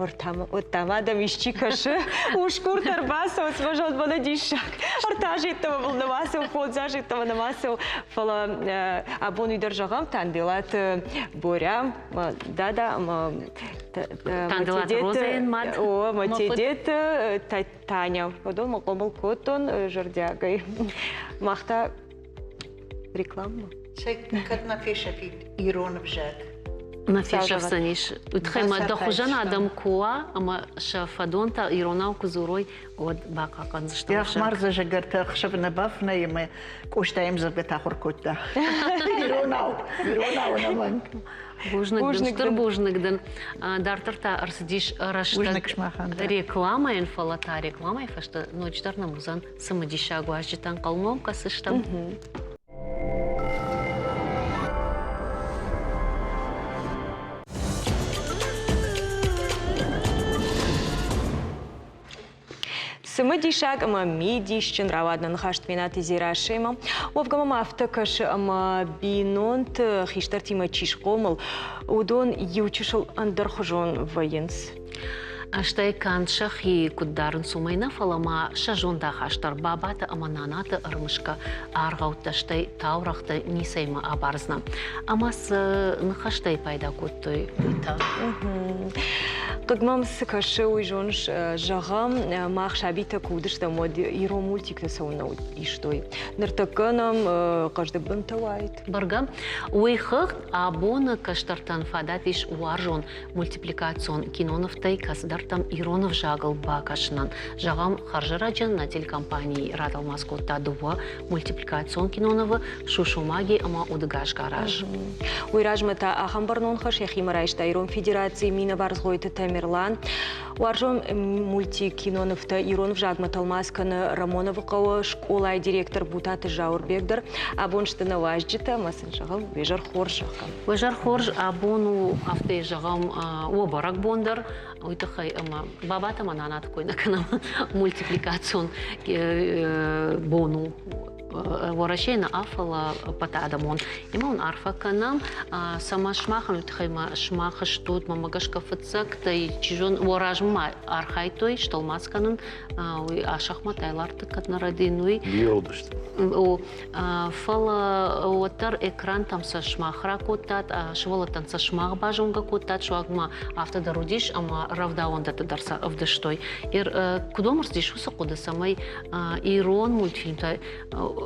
уӕдта ма дӕм исчи кӕсы. Усгуртӕ ӕрбацӕуынц, мӕ зонд мӕнӕ диссаг. Ӕртӕ азы йеддӕмӕ мыл нӕма цӕуы, фондз азы йеддӕмӕ нӕма цӕуы. Фӕлӕ абон уый дӕр зӕгъӕм, Танделаты Боря, дада ӕмӕ
Танделаты Розӕйӕн мад.
О, Матедеты Таня. Уыдон мӕ хъомыл кодтон зӕрдиагӕй. Мах та рекламӕ.
Цӕй, кӕд нӕ фесӕфид ирон ӕвзаг?
Нӕ фесӕфдзӕнис. Уый тыххӕй ма дӕ хуызӕн адӕм куы уа ӕмӕ сӕ фӕдонтӕ иронау куы дзурой, уӕд бахъахъхъӕндзысты.
Ӕхмӕрза зӕгӕртӕ ӕхсӕвы нӕ бафынӕй ӕмӕ Къостайы ӕмдзӕвгӕтӕ ахуыр кодта. Иронау, иронау ӕнӕмӕнг.
Бузныг дын, стыр бузныг дын. Дарддӕр та ӕрцыдис рӕстӕг рекламӕйӕн, фӕлӕ та рекламӕйы фӕстӕ ноджыдӕр нӕм уыдзӕн цымыдисаг уазджытӕ ӕнхъӕлмӕ кӕсдзыстӕм.
Цымыдисаг ӕмӕ мидисджын рауад нӕ ныхас Тменаты Дзерассӕимӕ. Уӕвгӕ мӕм афтӕ кӕсы, ӕмӕ бинонты хистӕртимӕ чи схъомыл, уыдон иу чысыл ӕндӕрхуызон вӕййынц.
Стӕй канд сӕхи куыд дарынц, уымӕй нӕ, фӕлӕ ма сӕ зондахаст дӕр бабаты ӕмӕ нанаты ӕрымысгӕ аргъӕуттӕ, стӕй таурӕгътӕ ницӕимӕ абардзынӕ. Ӕмӕ цы ныхӕстӕй пайда кодтой, уый та?
Хъыг мӕм цы кӕсы, уый зоныс, зӕгъӕм, мах сабитӕ куы уыдыстӕм, уӕд ирон мультиктӕ цӕуылнӕ истой. Ныртӕккӕ нӕм хъӕздыг бынтӕ уаид.
Бӕргӕ, уый хыгъд абоны кӕстӕртӕн фадат ис уарзон мультипликацион кинонывтӕй кӕцыдӕртӕм ирон ӕвзагыл бакӕсынӕн. Зӕгъӕм, хӕрзӕрӕджы нӕ телекомпани ратӕлмац кодта дыууӕ мультипликацион кинонывы «Шушумаги» ӕмӕ «Удыгас гараж».
Уый размӕ та ахӕм бӕрнон хӕс йӕхимӕ райста Ирон Федерацийы минӕвар Цгъойты Тамерлан. Уарзон мультикинонывтӕ ирон ӕвзагмӕ тӕлмац кӕны Рамоновы хъӕуы скъолайы директор Бутаты Зауырбег дӕр. Абон сты нӕ уазджытӕ ӕмӕ сын зӕгъӕм, уе зӕр хорз зӕгъӕм.
Уе зӕр хорз абон у, афтӕ зӕгъӕм, уӕ бӕрӕгбон дӕр. Уый тыххӕй ӕмӕ бабатӕ ӕмӕ нанаты кой нӕ кӕнӕм, мультипликацион бон у Уӕрӕсейы нӕ, фӕлӕ ӕппӕтадӕмон. Ӕмӕ уын арфӕ кӕнӕм, цӕмӕ сымахӕн уый тыххӕй ма сымах стут, мӕнмӕ гӕсгӕ фыццӕгтӕй, чи зоны, уӕ размӕ ма архайдтой стӕлмац кӕнын, уый Асӕхмӕт Айларты кӕд нӕ рӕдийын, уый.
Бирӕ уыдысты.
О, фӕлӕ уӕддӕр экрантӕм сӕ сымах ракодтат, сывӕллӕттӕн сӕ сымах базонгӕ кодтат, суанг ма афтӕ дӕр уыдис, ӕмӕ рӕвдауӕндӕтты дӕр сӕ ӕвдыстой. Куыд уӕм ӕрцыдис уыцы хъуыды, цӕмӕй ирон мультфильмтӕ,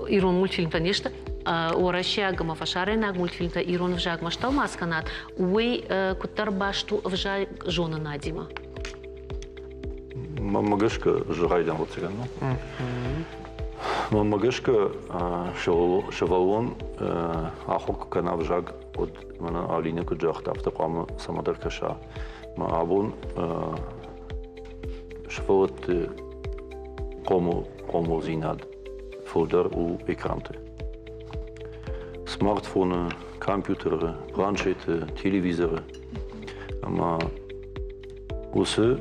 ирон мультфильмтӕ не сты, уӕрӕсейаг ӕмӕ фӕсарӕйнаг мультфильмтӕ ирон ӕвзагмӕ стӕлмац кӕнат, уый куыддӕр баст у ӕвзаг зонынадимӕ?
Мӕнмӕ гӕсгӕ зӕгъайдӕн ӕвӕццӕгӕн. Мӕнмӕ гӕсгӕ сывӕллон ахуыр куы кӕна ӕвзаг, уӕд мӕнӕ Алинӕ куыд загъта, афтӕ хъуамӕ цӕмӕдӕр кӕса. Мӕ абон сывӕллӕтты хъомылдзинад фылдӕр у экранты. Смартфоны, компьютеры, планшеты, телевизоры. Ӕмӕ уыцы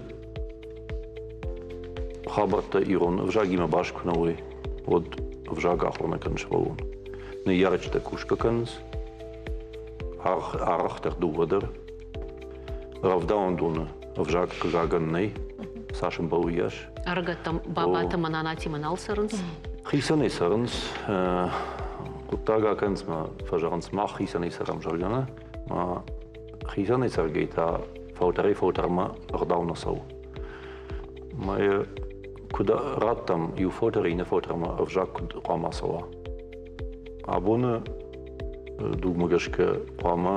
хабӕрттӕ ирон ӕвзагимӕ баст куы нӕ уой, уӕд ӕвзаг ахуыр нӕ кӕны сывӕллон. Ныййарджытӕ кусгӕ кӕнынц, арӕхдӕр дыууӕ дӕр. Рӕвдауӕндоны ӕвзаг хъыгагӕн нӕй, цас ӕмбӕлы, уыйас.
Ӕрыгӕттӕм бабатӕ мӕ нанатимӕ нал цӕрынц?
Хицӕнӕй цӕрынц. Хъуыддаг акӕнынц мӕ фӕзӕгъынц, мах хицӕнӕй цӕрӕм, зӕгъгӕ нӕ. Хицӕнӕй цӕргӕй та фӕлтӕрӕй-фӕлтӕрмӕ ӕгъдау нӕ цӕуы. Мӕ куыд радтам иу фӕлтӕр иннӕ фӕлтӕрмӕ ӕвзаг куыд хъуамӕ цӕуа? Абоны дугмӕ гӕсгӕ хъуамӕ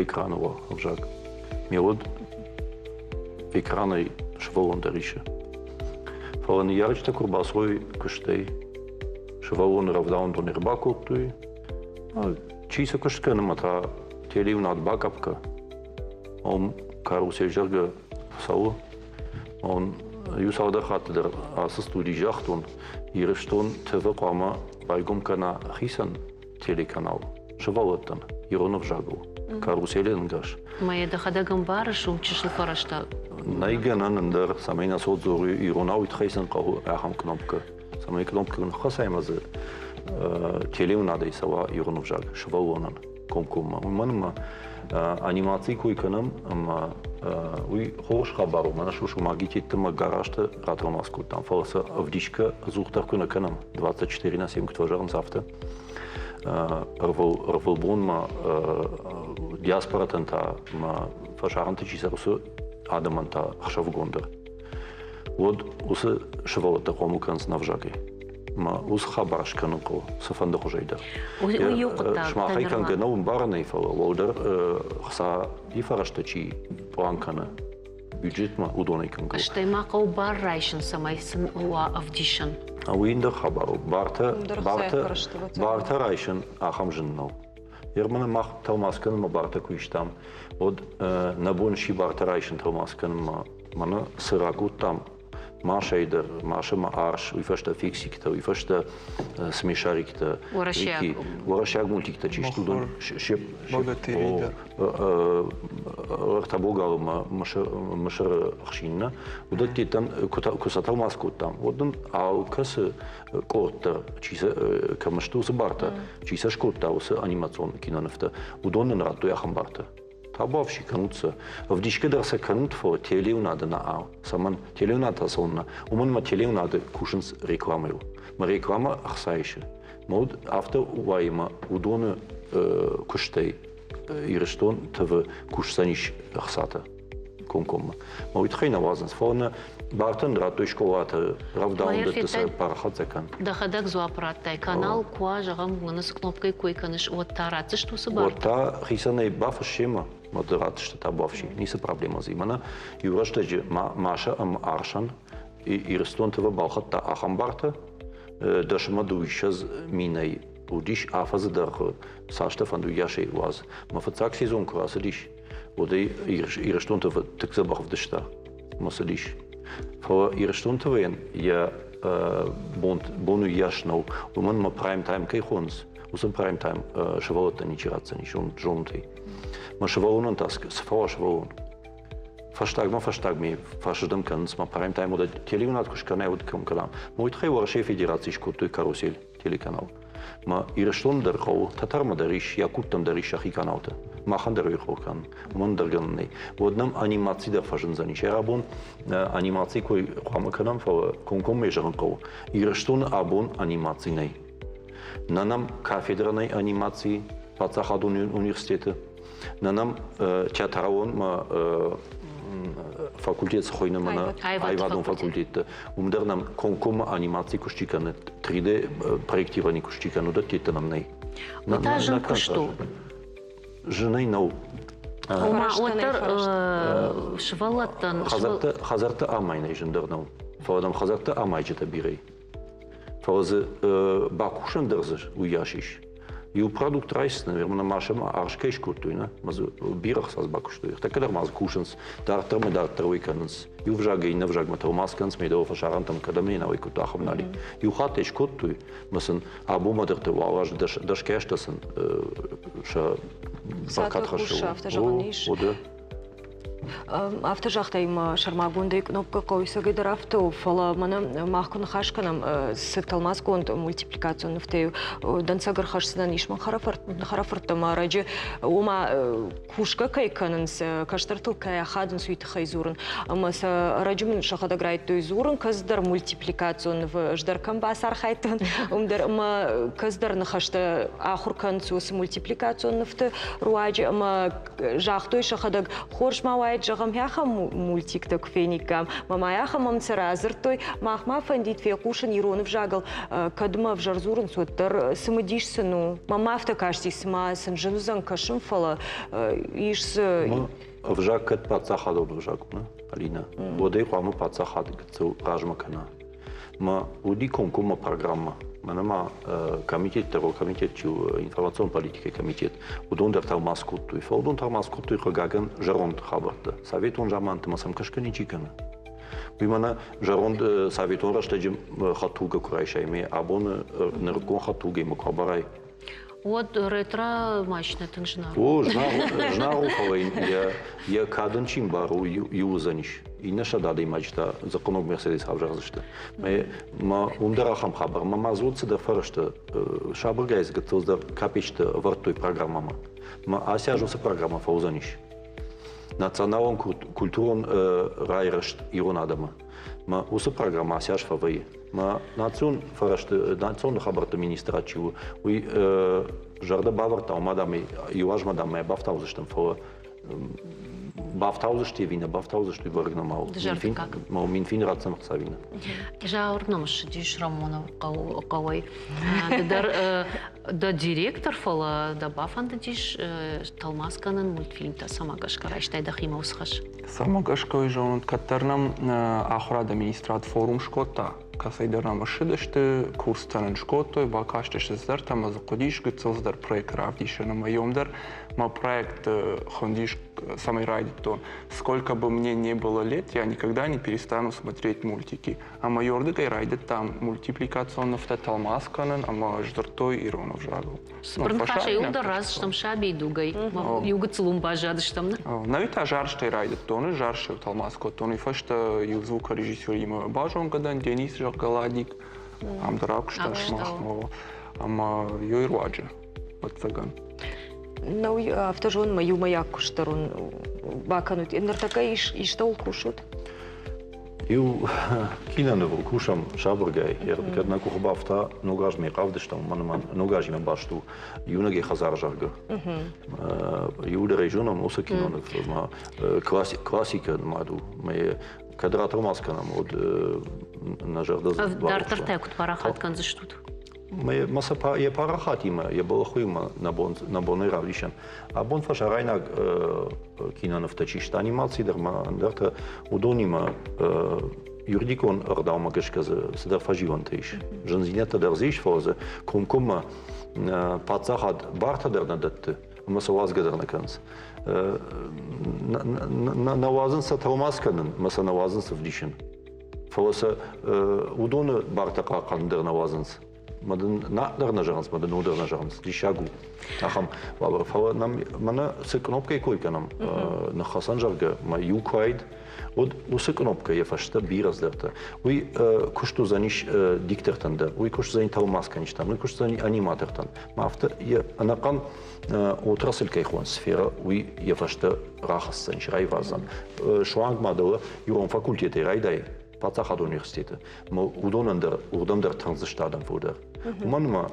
экраны уа ӕвзаг. Ме уӕд экранӕй сывӕллон дӕр исы. Фӕлӕ ныййарджытӕ куы рбацӕуой куыстӕй, сывӕллоны рӕвдауӕндон ӕрбакодтой, чи цы куыст кӕны ӕмӕ та телеуынад бакъӕпкӕ, уым карусель зӕгъгӕ цӕуы. Он иу цалдӕр хатты дӕр ацы студийы загътон, Ирыстон ТВ хъуамӕ байгом кӕна хицӕн телеканал сывӕллӕттӕн ирон ӕвзагыл, карусели ӕнгӕс.
Мӕ йӕ дӕхӕдӕг ӕмбарыс, уым чысыл фӕрӕзтӕ.
Нӕй гӕнӕн ӕндӕр, цӕмӕй нӕ цот дзуры иронау, уый тыххӕй сын хъӕуы ахӕм кнопкӕ. Цӕмӕй кнопкӕ ныххӕцай ӕмӕ дзы телеуынадӕй цӕуа ирон ӕвзаг сывӕллонӕн комкоммӕ. Уымӕн ӕмӕ анимацийы кой кӕнӕм ӕмӕ уый хорз хабар у, мӕнӕ сусумагитетты ӕмӕ гаражты ратӕлмац кодтам, фӕлӕ сӕ ӕвдисгӕ ӕдзухдӕр куы нӕ кӕнӕм, 24 на 7 куыд фӕзӕгъынц, афтӕ. Ӕрвылбон ма диаспоратӕн та ма фӕсарӕнты чи цӕры, уыцы адӕмӕн та ӕхсӕвыгон дӕр. Уӕд уыцы сывӕллӕттӕ хъомыл кӕнынц нӕ ӕвзагӕй. Ма уыцы хабар скӕнын хъӕуы цыфӕнды хуызӕй дӕр.
Уый иу хъуыддаг.
Сымахӕй кӕнгӕ нӕ ӕмбарынӕй, фӕлӕ уӕлдӕр хца фӕрӕзтӕ чи пълан кӕны бюджетмӕ, уыдонӕй кӕнгӕ.
Стӕй ма хъӕуы бар райсын, цӕмӕй сын уа ӕвдисӕн.
Уый ӕндӕр хабар у. Бартӕ, бартӕ, бартӕ райсын ахӕм зын нӕу. Ерманы мах тӕлмац кӕнынмӕ бартӕ куы истам, уӕд нӕ бон сси бартӕ райсын тӕлмац кӕнынмӕ. Мӕнӕ цы ракодтам, Машӕй дӕр, Маша ма арс, уый фӕстӕ фиксиктӕ, уый фӕстӕ смешариктӕ, уӕрӕсейаг мультиктӕ чи сты, уыдон ӕртӕ богалы Мысыры ӕхсиннӕ, уыдӕттӕ куы сӕ тӕлмац кодтам, уӕд нын алкӕцы къорд дӕр, чи сӕ кӕм сты уыцы бартӕ, чи сӕ скодта уыцы анимацион кинонывтӕ, уыдон нын радтой ахӕм бартӕ. Табуафси кӕнут сӕ. Ӕвдисгӕ дӕр сӕ кӕнут, фӕлӕ телеуынады нӕ цӕмӕн? Телеуынад та цӕуыннӕ? Уымӕн ӕмӕ телеуынады кусынц рекламӕйыл. Мӕ рекламӕ ӕхца исы. Мӕ уд афтӕ уайы мӕ уыдоны куыстӕй Ирыстон ТВ кусдзӕнис ӕхцатӕ комкоммӕ. Мӕ уый тыххӕй нӕ уадзынц. Фӕлӕ нӕ бартӕн радтой скъолаты, рӕвдауӕндӕтты сӕ парахат кӕн.
Дӕхӕдӕг дзуапп радтай, канал куы уа, зӕгъӕм, уыныс кнопкӕй кой кӕныс, уӕд та ратдзысты уыцы бартӕ?
Уӕд та хицӕнӕй бафыссемӕ, уӕд ратдзысты та бафси. Ницы проблемӕ дзы и. Мӕнӕ иу рӕстӕджы Маша ӕмӕ Арсӕн Ирыстон ТВ балхӕдта ахӕм бартӕ, дӕсмӕ дыууиссӕдз минӕй уыдис афӕдзы дӕргъы цастӕ фӕнды, уыйасӕй уадз. Мӕ фыццаг сезон куы рацыдис, уӕд ӕй Ирыстон ТВ тынг дзӕбӕх ӕвдыста ӕмӕ цыдис. Фӕлӕ Ирыстон ТВ-йӕн йӕ бон уыйас нӕу, уымӕн ӕмӕ прайм-тайм кӕй хонынц, уыцы прайм-тайм сывӕллӕттӕн ничи ратдзӕнис зонынтӕй. Мӕ сывӕллонӕн та цы фӕуа сывӕллон? Фӕстагмӕ фӕсыздӕм кӕнынц, мӕ прайм-тайм уыд телеуынад куы скӕнай, уӕд кӕм кӕнӕм. Уый тыххӕй Уӕрӕсейы Федераци скодтой карусель телеканал. Ма Ирыстоны дӕр хъӕуы, Тӕтӕрмӕ дӕр ис, Якуттӕм дӕр ис сӕхи каналтӕ. Махӕн дӕр уый хъӕуы кӕнын. Уымӕн дӕр гӕнӕн нӕй. Уӕд нӕм анимаци дӕр фӕзындзӕнис. Абон анимацийы кой хъуамӕ кӕнӕм, фӕлӕ комкоммӕ зӕгъын хъӕуы. Ирыстоны абон анимаци нӕй. Нӕ нӕм кафедрӕ нӕй анимацийы паддзахадон университеты. Нӕ нӕм театралон ма факультет цы хуыйны мӕнӕ аивадон факультетты, уым дӕр нӕм комкоммӕ анимаци куыст чи кӕны, 3D проектировани куыст чи кӕны, уыдӕттӕ нӕм нӕй.
Уый та зын куыст у.
Зынӕй нӕу.
Ома, уӕддӕр сывӕллӕттӕн...
Хӕдзӕртты амайынӕй зындӕр нӕу. Фӕлӕ нӕм хӕдзӕртты амайджытӕ бирӕ и. Фӕлӕ дзы бакусын дӕр дзы уыйас ис. Иу продукт райсдзынӕ, наверное, ма сӕм аргъ кӕй скодтой, нӕ? Ма дзы бирӕ ӕхца бакуыстой. Ӕртӕккӕ дӕр ма дзы кусынц, дарддӕр ма дарддӕр уый кӕнынц. Иу взагӕй иннӕ взагмӕ тӕлмац кӕнынц, медӕуы фӕсарӕнтӕм кӕдӕм не нӕуый кодта, ахӕм нал и. Иу хатт ӕй скодтой, ма сын абонмӕ дӕр уал аз дӕсгай азтӕ сын сӕ бӕркад хӕссы.
Афтӕ зӕгъӕн ис. Афтӕ загътай мӕ сӕрмагондӕй кънопкӕ хъӕуисӕгӕй дӕр афтӕ у, фӕлӕ мӕнӕ мах куы ныхас кӕнӕм, цы тӕлмацгонд мультипликацион нывтӕй дӕнцӕг ӕрхӕсдзынӕн, ис мын хӕрӕфырттӕ мӕ ӕрӕджы, ома кусгӕ кӕй кӕнынц, кӕстӕртыл кӕй ахадынц, уый тыххӕй дзурын. Ӕмӕ сӕ ӕрӕджы мын сӕхӕдӕг райдыдтой дзурын, кӕцыдӕр мультипликацион нывы ӕз дӕр кӕм бацархайдтон, уым дӕр ӕмӕ кӕцыдӕр ныхӕстӕ ахуыр кӕнынц уыцы мультипликацион нывты руаджы ӕмӕ загътой сӕхӕдӕг, хорз ма уаид, зӕгъӕм, ахӕм мультиктӕ куы фениккам. Мӕ ма ахӕм ӕм цы радзырдтой, мах ма фӕндид фехъусын ирон ӕвзагыл, кӕд мӕ ӕвзӕр дзурынц, уӕддӕр цымыдис сын у. Мӕнмӕ афтӕ касти, цыма сын зын уыдзӕн кӕсын, фӕлӕ ис дзы...
Ӕвзаг кӕд паддзахадон ӕвзаг у, нӕ, Алинӕ, уӕд ӕй хъуамӕ паддзахад гыццыл размӕ кӕна. Мӕ уыди комкоммӕ программӕ. Мӕнӕ ма комитет дӕр, комитет чи у, информацион политикӕйы комитет, уыдон дӕр тӕлмац кодтой. Фӕлӕ уыдон тӕлмац кодтой, хъыгагӕн, зӕронд хабӕрттӕ. Советон заманты ма сӕм кӕсгӕ ничи кӕны. Уый мӕнӕ зӕронд советон рӕстӕджы хӕдтулгӕ куы райсай, ме абоны нырыккон хӕдтулгӕимӕ куы абарай,
Уӕд ретро машинӕ тынг зынаргъ.
О, зынаргъ у, фӕлӕ йын йӕ кад ын чи мбары, уый иу уыдзӕнис. Иннӕ сӕдӕ адӕймаджы та дзыхъхъыног Мерседес равзардзысты. Мӕ уым дӕр ахӕм хабар. Мӕ ма дзы цыдӕр фӕрӕзтӕ сабыргай дзы гыццыл дӕр капеччытӕ ӕвӕрдтой программӕмӕ. Мӕ ацы аз уыцы программӕ фӕуыдзӕнис. Националон культурон райрӕзт ирон адӕмы. Мӕ уыцы программӕ ацы аз фӕвӕййы. Мӕ национ фӕрӕзты, национ хабӕртты министрад чи у, уый зӕрдӕ бавӕрдта, ома дам, иу азмӕ дам мӕ бафтаудзыстӕм, фӕлӕ бафтаудзысты ӕви нӕ бафтаудзысты, уый бӕрӕг нӕма у. Минфин ратдзӕн ӕхца ӕви нӕ.
Зауыр ном ссыдис Рамоны хъӕуӕй. Ды дӕр дӕ директор, фӕлӕ дӕ бафӕндыдис тӕлмац кӕнын мультфильмтӕ. Цӕмӕ гӕсгӕ райстай дӕхимӕ уыцы хӕс?
Цӕмӕ гӕсгӕ уый зонут, кӕддӕр нӕм ахуырады министрад форум скодта, кӕцӕйдӕр нӕм ссыдысты, курстӕ нын скодтой, бакастысты цыдӕртӕ ӕмӕ дзы хъуыдис гыццыл цыдӕр проект равдисын ӕмӕ йом дӕр мӕ проект хуындис, цӕмӕй райдыдтон. Сколько бы мне не было лет, я никогда не перестану смотреть мультики. Ӕмӕ ёрдыгӕй райдыдтам мультипликацион нывтӕ тӕлмац кӕнын ӕмӕ сдзырдтой ирон ӕвзагыл.
Цыбыр ныхасӕй иуылдӕр рацыдыстӕм сабийы дугӕй, иу гыццыл уым баззадыстӕм.
Нӕуи та зарстӕй райдыдтон, зарстӕй тӕлмац кодтон. Уый фӕстӕ иу звукорежиссеримӕ базонгӕ дӕн, Денис, зӕгъгӕ, Ладик. Ам дӕр акуыста сымахмӕ ӕмӕ ёй руаджы, ӕвӕццӕгӕн.
Нӕу афтӕ зон, мӕ иумӕйаг куыст дӕр уын бакӕнут. Ныртӕккӕ истӕуыл кусут?
Иу кинонывыл кусӕм сабыргай. Кӕд нӕ къухы бафта ног азмӕ хъавдыстӕм, уымӕн ӕмӕ ног азимӕ баст у иунӕгӕй хӕдзар, зӕгъгӕ. Иуылдӕр ӕй зонӕм, уыцы киноныв ма классикӕ нымад у. Кӕд ратӕлмац кӕнӕм, уӕд нӕ зӕрдӕ дзы
Дарддӕр та куыд парахат кӕндзыстут?
Мӕ сӕ йӕ парахатимӕ, йӕ бӕлӕхуимӕ нӕ бонӕй равдисӕм. Абон фӕсарӕйнаг кинонывтӕ чи сты, анимаци дӕр ма ӕндӕртӕ, уыдонимӕ юридикон ӕгъдаумӕ гӕсгӕ дзы цыдӕр фӕзилӕнтӕ ис. Зындзинӕдтӕ дӕр дзы ис, фӕлӕ дзы комкоммӕ паддзахад бартӕ дӕр нӕ дӕтты ӕмӕ сӕ уадзгӕ дӕр нӕ кӕнынц. Нӕ уадзынц сӕ тӕлмац кӕнын ӕмӕ сӕ нӕ уадзынц ӕвдисын. Фӕлӕ сӕ уыдоны бартӕ хъахъхъӕнын дӕр нӕ уадзынц. Мӕ дын нӕ дӕр нӕ зӕгъынц, мӕ дын о дӕр нӕ зӕгъынц. Диссаг у ахӕм уавӕр. Фӕлӕ нӕм мӕнӕ цы кънопкӕйы кой кӕнӕм, ныххӕцӕн, зӕгъгӕ, мӕ иу куы уаид, уӕд уыцы кънопкӕ йӕ фӕстӕ бирӕ цыдӕртӕ. Уый куыст уыдзӕнис диктортӕн дӕр, уый куыст уыдзӕни тӕлмацгӕнджытӕн, уый куыст уыдзӕни аниматортӕн. Мӕ афтӕ йӕ ӕнӕхъӕн отрасль кӕй хонынц сферӕ, уый йӕ фӕстӕ рахӕсдзӕнис, райваздзӕн. Суанг ма дӕлӕ ирон факультетӕй райдай паддзахадон университеты, уыдонӕн дӕр уырдӕм дӕр тындзысты адӕм фылдӕр. Уымӕн ӕмӕ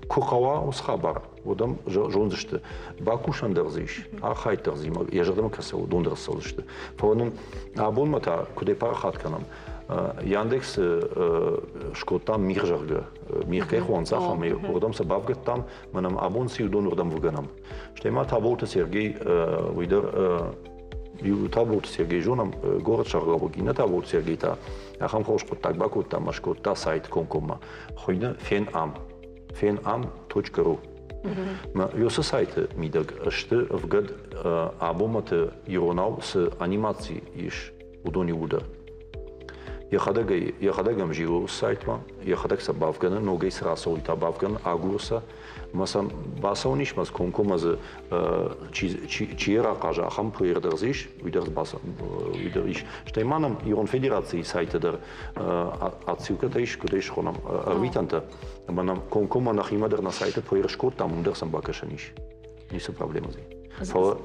Куы хъӕуа уыцы хабар, уӕд ӕм зондзысты, бакусӕн дӕр дзы ис, архайд дӕр дзы йӕ зӕрдӕмӕ кӕцы уыдон дӕр цӕудзысты. Фӕлӕ нын абонмӕ та куыдӕй парахат кӕнӕм, Яндексы скодтам мигъ, зӕгъгӕ, мигъ кӕй хонынц, ахӕм, уырдӕм сӕ бавгӕдтам, мӕнӕм абон цы уыдон уырдӕм вгӕнӕм. Стӕй ма Таболты Сергей, уый дӕр иу Таболты Сергей зонӕм, город сӕргълӕууӕг, иннӕ Таболты Сергей та ахӕм хорз хъуыддаг бакодта ӕмӕ скодта сайт комкоммӕ. Хуыйны Фен ам. Фен ам точка ру. Уыцы сайты мидӕг сты ӕвгӕд абонмӕты иронау цы анимаци ис, уыдон иууылдӕр. Йӕхӕдӕг ӕй йӕхӕдӕг ӕм зилы уыцы сайтмӕ, йӕхӕдӕг сӕ бавгӕны, ногӕй цы рацӕуы, та бавгӕны, агуры сӕ. Ӕмӕ сӕм бацӕуын ис, мӕ комкоммӕ дзы чи, чи, чи йӕ рахъаза, ахӕм плеер дӕр дзы ис, уый дӕр, уый дӕр ис. Стӕй ма нӕм Ирон Федерацийы сайты дӕр отсылкӕтӕ ис, куыд ӕй схонӕм, ӕрвитӕнтӕ. Ӕмӕ нӕм комкоммӕ нӕхимӕ дӕр нӕ сайты плеер скодтам, уым дӕр сӕм бакӕсӕн ис. Ницы проблемӕ дзы. Фӕлӕ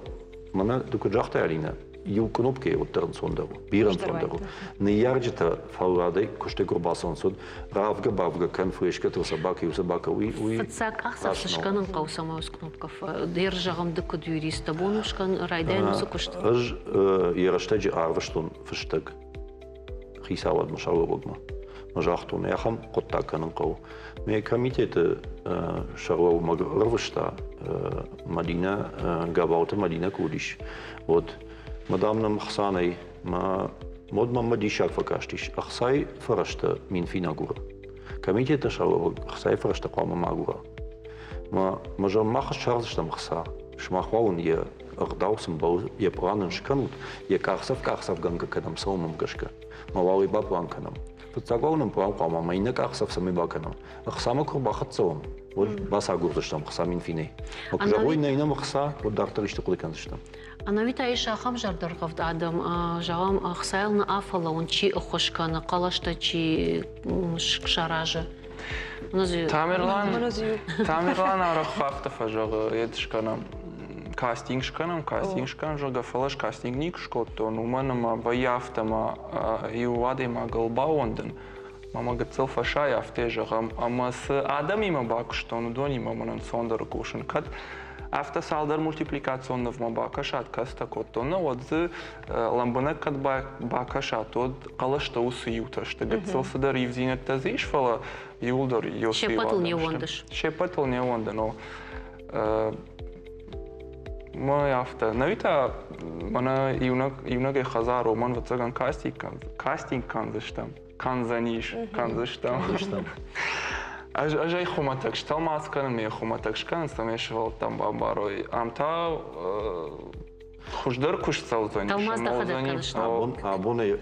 мӕнӕ ды куыд загътай, Алинӕ, иу кнопкӕйы уӕддӕр ӕнцондӕр у, бирӕ ӕнцондӕр у. Ныййарджытӕ фӕлладӕй куыстӕй куы рбацӕуынц, уӕд равгӕ-бавгӕ кӕн, флешкӕтыл сӕ бакӕ, сӕ бакӕ, уый уый
Фыццаг къахдзӕф цы скӕнын хъӕуы, цӕмӕй уыцы кнопкӕ дӕр зӕгъӕм, ды куыд юрист, дӕ бон у скӕн райдайӕн уыцы куыст?
Ӕз йӕ рӕстӕджы арвыстон фыстӕг хицауадмӕ, сӕргълӕууӕгмӕ. Мӕ загътон, ахӕм хъуыддаг кӕнын хъӕуы. Мӕ комитеты сӕргълӕууӕг ӕрвыста Мадинӕ, Габауты Мадинӕ куы уыдис, уӕд. Мадам нӕм ӕхца нӕй. Мӕ уӕд мӕнмӕ диссаг фӕкастис. Ӕхцайы фӕрӕзтӕ Минфин агуры. Комитеты сӕргълӕууӕг ӕхцайы фӕрӕзтӕ хъуамӕ ма агура. Мӕ, мӕ зӕгъын, мах ссардзыстӕм ӕхца. Сымах уал ын йӕ ӕгъдау цы мбӕлы, йӕ пълан ын скӕнут, йӕ къахдзӕф-къахдзӕфгӕнгӕ кӕдӕм цӕуӕм, уымӕ гӕсгӕ. Мӕ уал ӕй бапълан кӕнӕм. Фыццаг уал нын пълан хъуамӕ ӕмӕ иннӕ къахдзӕф цӕмӕй бакӕнӕм. Ӕхцамӕ куы рбахӕццӕ уӕм, уӕд бацагурдзыстӕм ӕхца Минфинӕй. Куы зӕгъой, нӕй нӕм ӕхца, уӕд дарддӕр исты хъуыды кӕндзыстӕм.
Ӕнӕуи та ис ахӕм зӕрдӕргъӕвд адӕм, зӕгъӕм, ӕхцайыл нӕ афӕлӕуын чи ӕххуыс кӕны, хъӕлӕстӕ чи саразы.
Тамерлан, Тамерлан арӕх афтӕ фӕзӕгъы, ед скӕнӕм, кастинг скӕнӕм, кастинг скӕнӕм, зӕгъгӕ, фӕлӕ ӕз кастинг никуы скодтон, уымӕн ӕмӕ вӕййы афтӕ, ӕмӕ иу адӕймагыл баууӕндын, мӕ гыццыл фӕсай, афтӕ зӕгъӕм, ӕмӕ цы адӕмимӕ бакуыстон, уыдонимӕ мын ӕнцондӕр кусын. Кӕд афтӕ цалдӕр мультипликацион нывмӕ бакӕсат, кӕцытӕ кодтон, нӕ, уӕд дзы лӕмбынӕг кӕд бакӕсат, уӕд хъӕлӕстӕ уыцы иутӕ сты. Гыццыл цыдӕр ивдзинӕдтӕ дзы ис, фӕлӕ иуылдӕр
Се ппӕтыл не ууӕндыс?
Се ппӕтыл не ууӕндын, о. Мӕ афтӕ. Нӕуи та мӕнӕ иунӕг, иунӕгӕй хӕдзар у, мӕн ӕвӕццӕгӕн кастинг кӕндзыстӕм. Кӕндзӕнис, кӕндзыстӕм. Ӕз, ӕз ӕй хуымӕтӕг стӕлмац кӕнын, ме хуымӕтӕг скӕнын, цӕмӕй сывӕллӕттӕм бамбарой. Ам та хуыздӕр куыст цӕудзӕнис.
Тӕлмац дӕхӕдӕг кӕныс?
Абон, абонӕй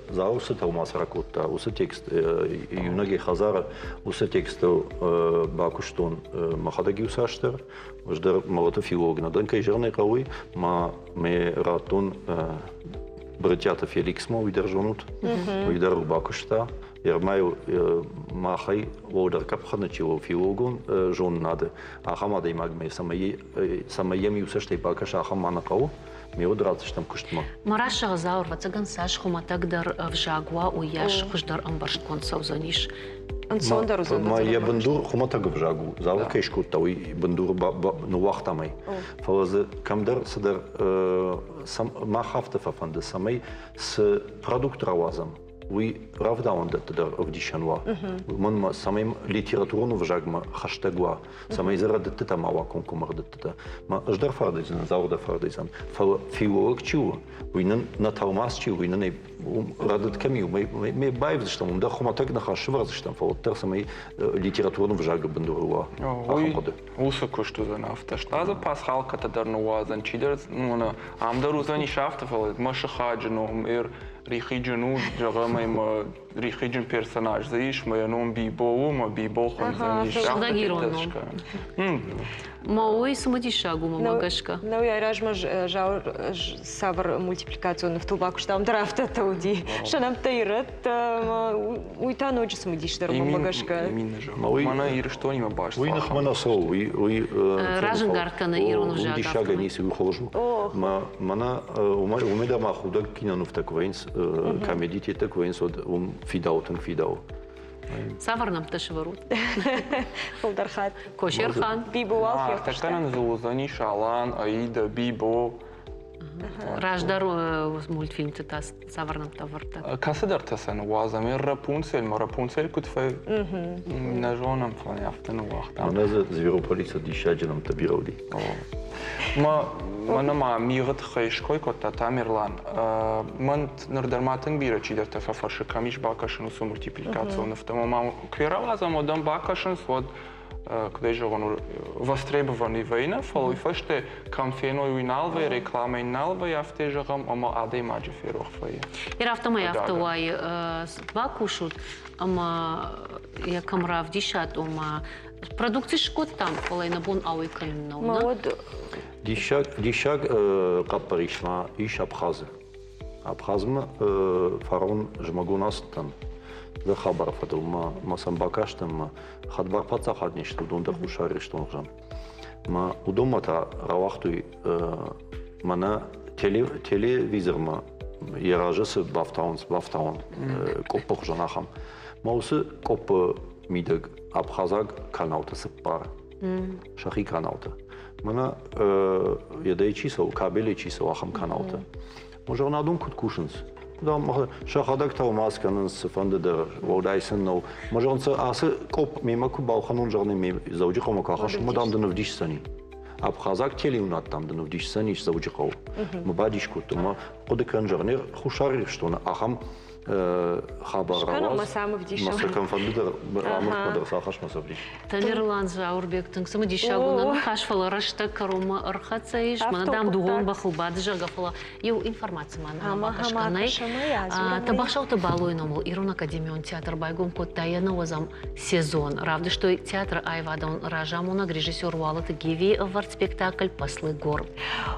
Зауыр цы тӕлмац ракодта, уыцы текст иунӕгӕй хӕдзары уыцы текстыл бакуыстон мӕхӕдӕг иуцасдӕр. Ӕз дӕр мӕлӕты филолог нӕ дӕн, кӕй зӕгъын ӕй хъӕуы, ма мӕ радтон Брытъиаты Феликсмӕ, уый дӕр зонут, уый дӕр бакуыста. Ермӕ махӕй уӕлдӕр къӕпхӕны чи у филологон зонынады, ахӕм адӕймагмӕ, цӕмӕй йӕм иу цӕстӕй бакӕса, ахӕм ма нӕ хъӕуы. Ме уд ратдзыстӕм куыстмӕ.
Мӕ рӕсугъд Зауыр, ӕвӕццӕгӕн, цас хуымӕтӕгдӕр ӕвзаг уа, уыйас хуыздӕр ӕмбӕрстгонд цӕудзӕнис.
Ӕнцондӕр уыдзӕн.
Ма йӕ бындур хуымӕтӕг ӕвзаг у. Зауыр кӕй скодта, уый бындур ныууагътам ӕй. Фӕлӕ дзы кӕмдӕр цыдӕр мах афтӕ фӕфӕнды, цӕмӕй цы продукт рауадзӕм, уый рӕвдауӕндӕтты дӕр ӕвдисӕн уа. Уымӕн ӕмӕ цӕмӕй литературон ӕвзагмӕ хӕстӕг уа, цӕмӕй дзы рӕдыдтытӕ ма уа комкоммӕ рӕдыдтытӕ. Ма ӕз дӕр фӕрдыдзынӕн, Зауыр дӕр фӕрдыдзӕн. Фӕлӕ филолог чи у, уый нын нӕ тӕлмац чи у, уый нын рӕдыд кӕм и, уымӕй баивдзыстӕм, уым дӕр хуымӕтӕг ныхас сывӕрдзыстӕм, фӕлӕ уӕддӕр цӕмӕй литературон ӕвзагы бындуры уа ахӕм хъуыды.
Уыцы куыст уыдзӕн афтӕ. Стъазы пасхалкӕтӕ дӕр ныууадзӕн, чидӕр ну, ам дӕр уыдзӕнис афтӕ, фӕлӕ мӕ сыхаджы ном рихиджын у, зӕгъӕм, ӕмӕ рихиджын персонаж дзы ис, мӕ йӕ ном Бибо у, мӕ Бибо хуындзӕнис.
Сыгъдӕг ирон ном. Ма уый цымыдисаг у мӕмӕ гӕсгӕ.
Нӕу йӕ размӕ Зауыр цавӕр мультипликацион нывтыл бакуыста, уым дӕр афтӕтӕ уыди. Сӕ нӕмттӕ ирӕттӕ, уый та ноджы цымыдисдӕр мӕнмӕ гӕсгӕ.
Мӕнӕ Ирыстонимӕ баст.
Уый ныхмӕ нӕ цӕуы, уый уый
разӕнгард кӕны ирон ӕвзаг.
Диссагӕй ницы, уый хорз у. Мӕнӕ уымӕй дӕр ма худӕг кинонывтӕ куы вӕййынц, комедитетӕ куы вӕййынц, уӕд уым фидауы, тынг фидауы.
Цавӕр нӕмттӕ сӕвӕрут?
Фылдӕр хатт.
Кошерхан.
Бибо уал фехъуыста.
Ӕртӕккӕ нын дзы уыдзӕнис Алан, Аида, Бибо.
Раздӕр мультфильмты та цавӕр нӕмттӕ ӕвӕрдта?
Кӕцыдӕртӕ сӕ ныууадзӕм. Рапунцель ма Рапунцель куыд фӕ... Нӕ зонӕм, фӕлӕ афтӕ ныууагътам.
Мӕнӕ дзы Зверополисы диссаджы нӕмттӕ бирӕ уыди.
Мӕнӕ ма мигъы тыххӕй ской кодта Тамерлан. Мӕн ныр дӕр ма тынг бирӕ чидӕртӕ фӕфӕрсы, кӕм ис бакӕсын уыцы мультипликацион нывтӕ. Ӕмӕ ма куы рауадзӕм, уӕд ӕм бакӕсынц, уӕд куыд ӕй зӕгъон, востребованный вӕййы, фӕлӕ уый фӕстӕ кӕм феной, уый нал вӕййы, рекламӕ нал вӕййы, афтӕ зӕгъӕм, ӕмӕ адӕймаджы ферох вӕййы.
Ир афтӕмӕй афтӕ уайы, бакусут ӕмӕ йӕ кӕм равдисат, ома продукци скодтам, фӕлӕ нӕ бон ауӕй кӕнын нӕу.
Уӕд
Диссаг, диссаг хъӕппӕрис ма ис Абхазы. Абхазмӕ фарон зымӕгон ацыдтӕн. Дӕ хабары фӕдыл ма ма сӕм бакастӕн ма хӕдбар паддзахад не сты уыдон дӕр Хуссар Ирыстоны хсӕн. Ма уыдонмӕ та рауагътой мӕнӕ телевизормӕ йӕ разы цы бафтауынц, бафтауын къоппы хуызӕн ахӕм. Ма уыцы къоппы мидӕг абхазаг каналтӕ цыппар сӕхи каналтӕ. Мӕнӕ йедӕй чи цӕуы, кабелӕй чи цӕуы, ахӕм каналтӕ. Зӕгъын, адон куыд кусынц? Сӕхӕдӕг тӕлмац кӕнынц цыфӕнды дӕр, уӕлдай сын нӕу. Мӕ зӕгъын, ацы къопп мемӕ куы балхӕнон, зӕгъын, ме Дзӕуджыхъӕумӕ куы ахӕссон, уӕд ам дын ӕвдисдзӕни. Абхазаг телеуынад дам дын ӕвдисдзӕнис Дзӕуджыхъӕуы. Мӕ бадис кодтон, мӕ хъуыды кӕн, зӕгъын, Хуссар Ирыстоны ахӕм хабар рауадз, ма сӕ кӕмфӕнды дӕр амыртмӕ дӕр сӕ ахӕсмӕ сӕ ӕвдис.
Тамерлан Зауырбег тынг цымыдисаг у нӕ ныхас, фӕлӕ рӕстӕг кӕронмӕ ӕрхӕццӕ ис. Мӕнӕ дам дугъон бӕхыл бады, зӕгъгӕ, фӕлӕ иу информаци ма нӕ бакӕсгӕ нӕй. Тӕбӕхсӕуты Балойы номыл Ирон академион театр байгом кодта йӕ нӕуӕдзӕм сезон. Равдыстой театры аивадон разамонӕг режиссер Уалыты Гивийы ӕвӕрд спектакль «Послы гор».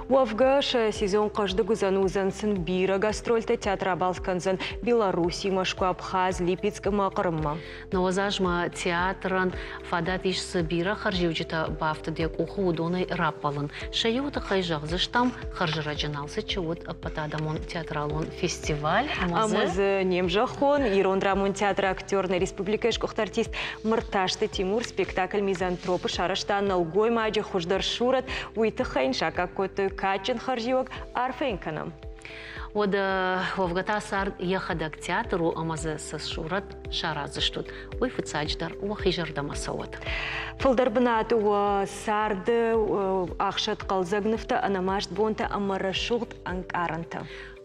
Уӕвгӕ, сӕ сезон хъӕздыг уыдзӕн, уыдзӕн сын бирӕ гастрольтӕ, театр абалц кӕндзӕн Беларуси, Мӕскуы, Абхаз, Липецк ӕмӕ Хъырыммӕ.
Нӕуӕдз азмӕ театрӕн фадат ис цы бирӕ хӕрзиуджытӕ бафтыд йӕ къухы, уыдонӕй раппӕлын. Сӕ иуы тыххӕй зӕгъдзыстӕм, хӕрзӕрӕджы Налцыччы уыд ӕппӕтадӕмон театралон фестиваль.
Ӕмӕ дзы не мзӕххон ирон драмон театры актер, нӕ республикӕйы сгуыхт артист Мыртазты Тимур спектакль «Мизантроп»-ы сарӕзта нӕлгоймаджы хуыздӕр сурӕт. Уый тыххӕй йын саккаг кодтой кадджын хӕрзиуӕг. Арфӕ йын кӕнӕм.
Уӕдӕ уӕвгӕ та цард йӕхӕдӕг театр у ӕмӕ дзы цы сурӕт сараздзыстут, уый фыццаджыдӕр уӕхи зӕрдӕмӕ цӕуӕд.
Фылдӕр бынаты уӕ царды ӕхсӕд хъӕлдзӕг нывтӕ, ӕнӕмаст бонтӕ ӕмӕ рӕсугъд ӕнкъарӕнтӕ.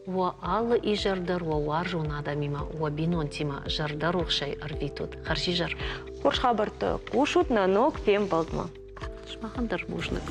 Уӕ алы изӕр дӕр уӕ уарзон адӕмимӕ, уӕ бинонтимӕ зӕрдӕрухсӕй ӕрвитут. Хӕрзизӕр!
Хорз хабӕрттӕ хъусут нӕ ног фембӕлдмӕ.
Сымахӕн дӕр бузныг.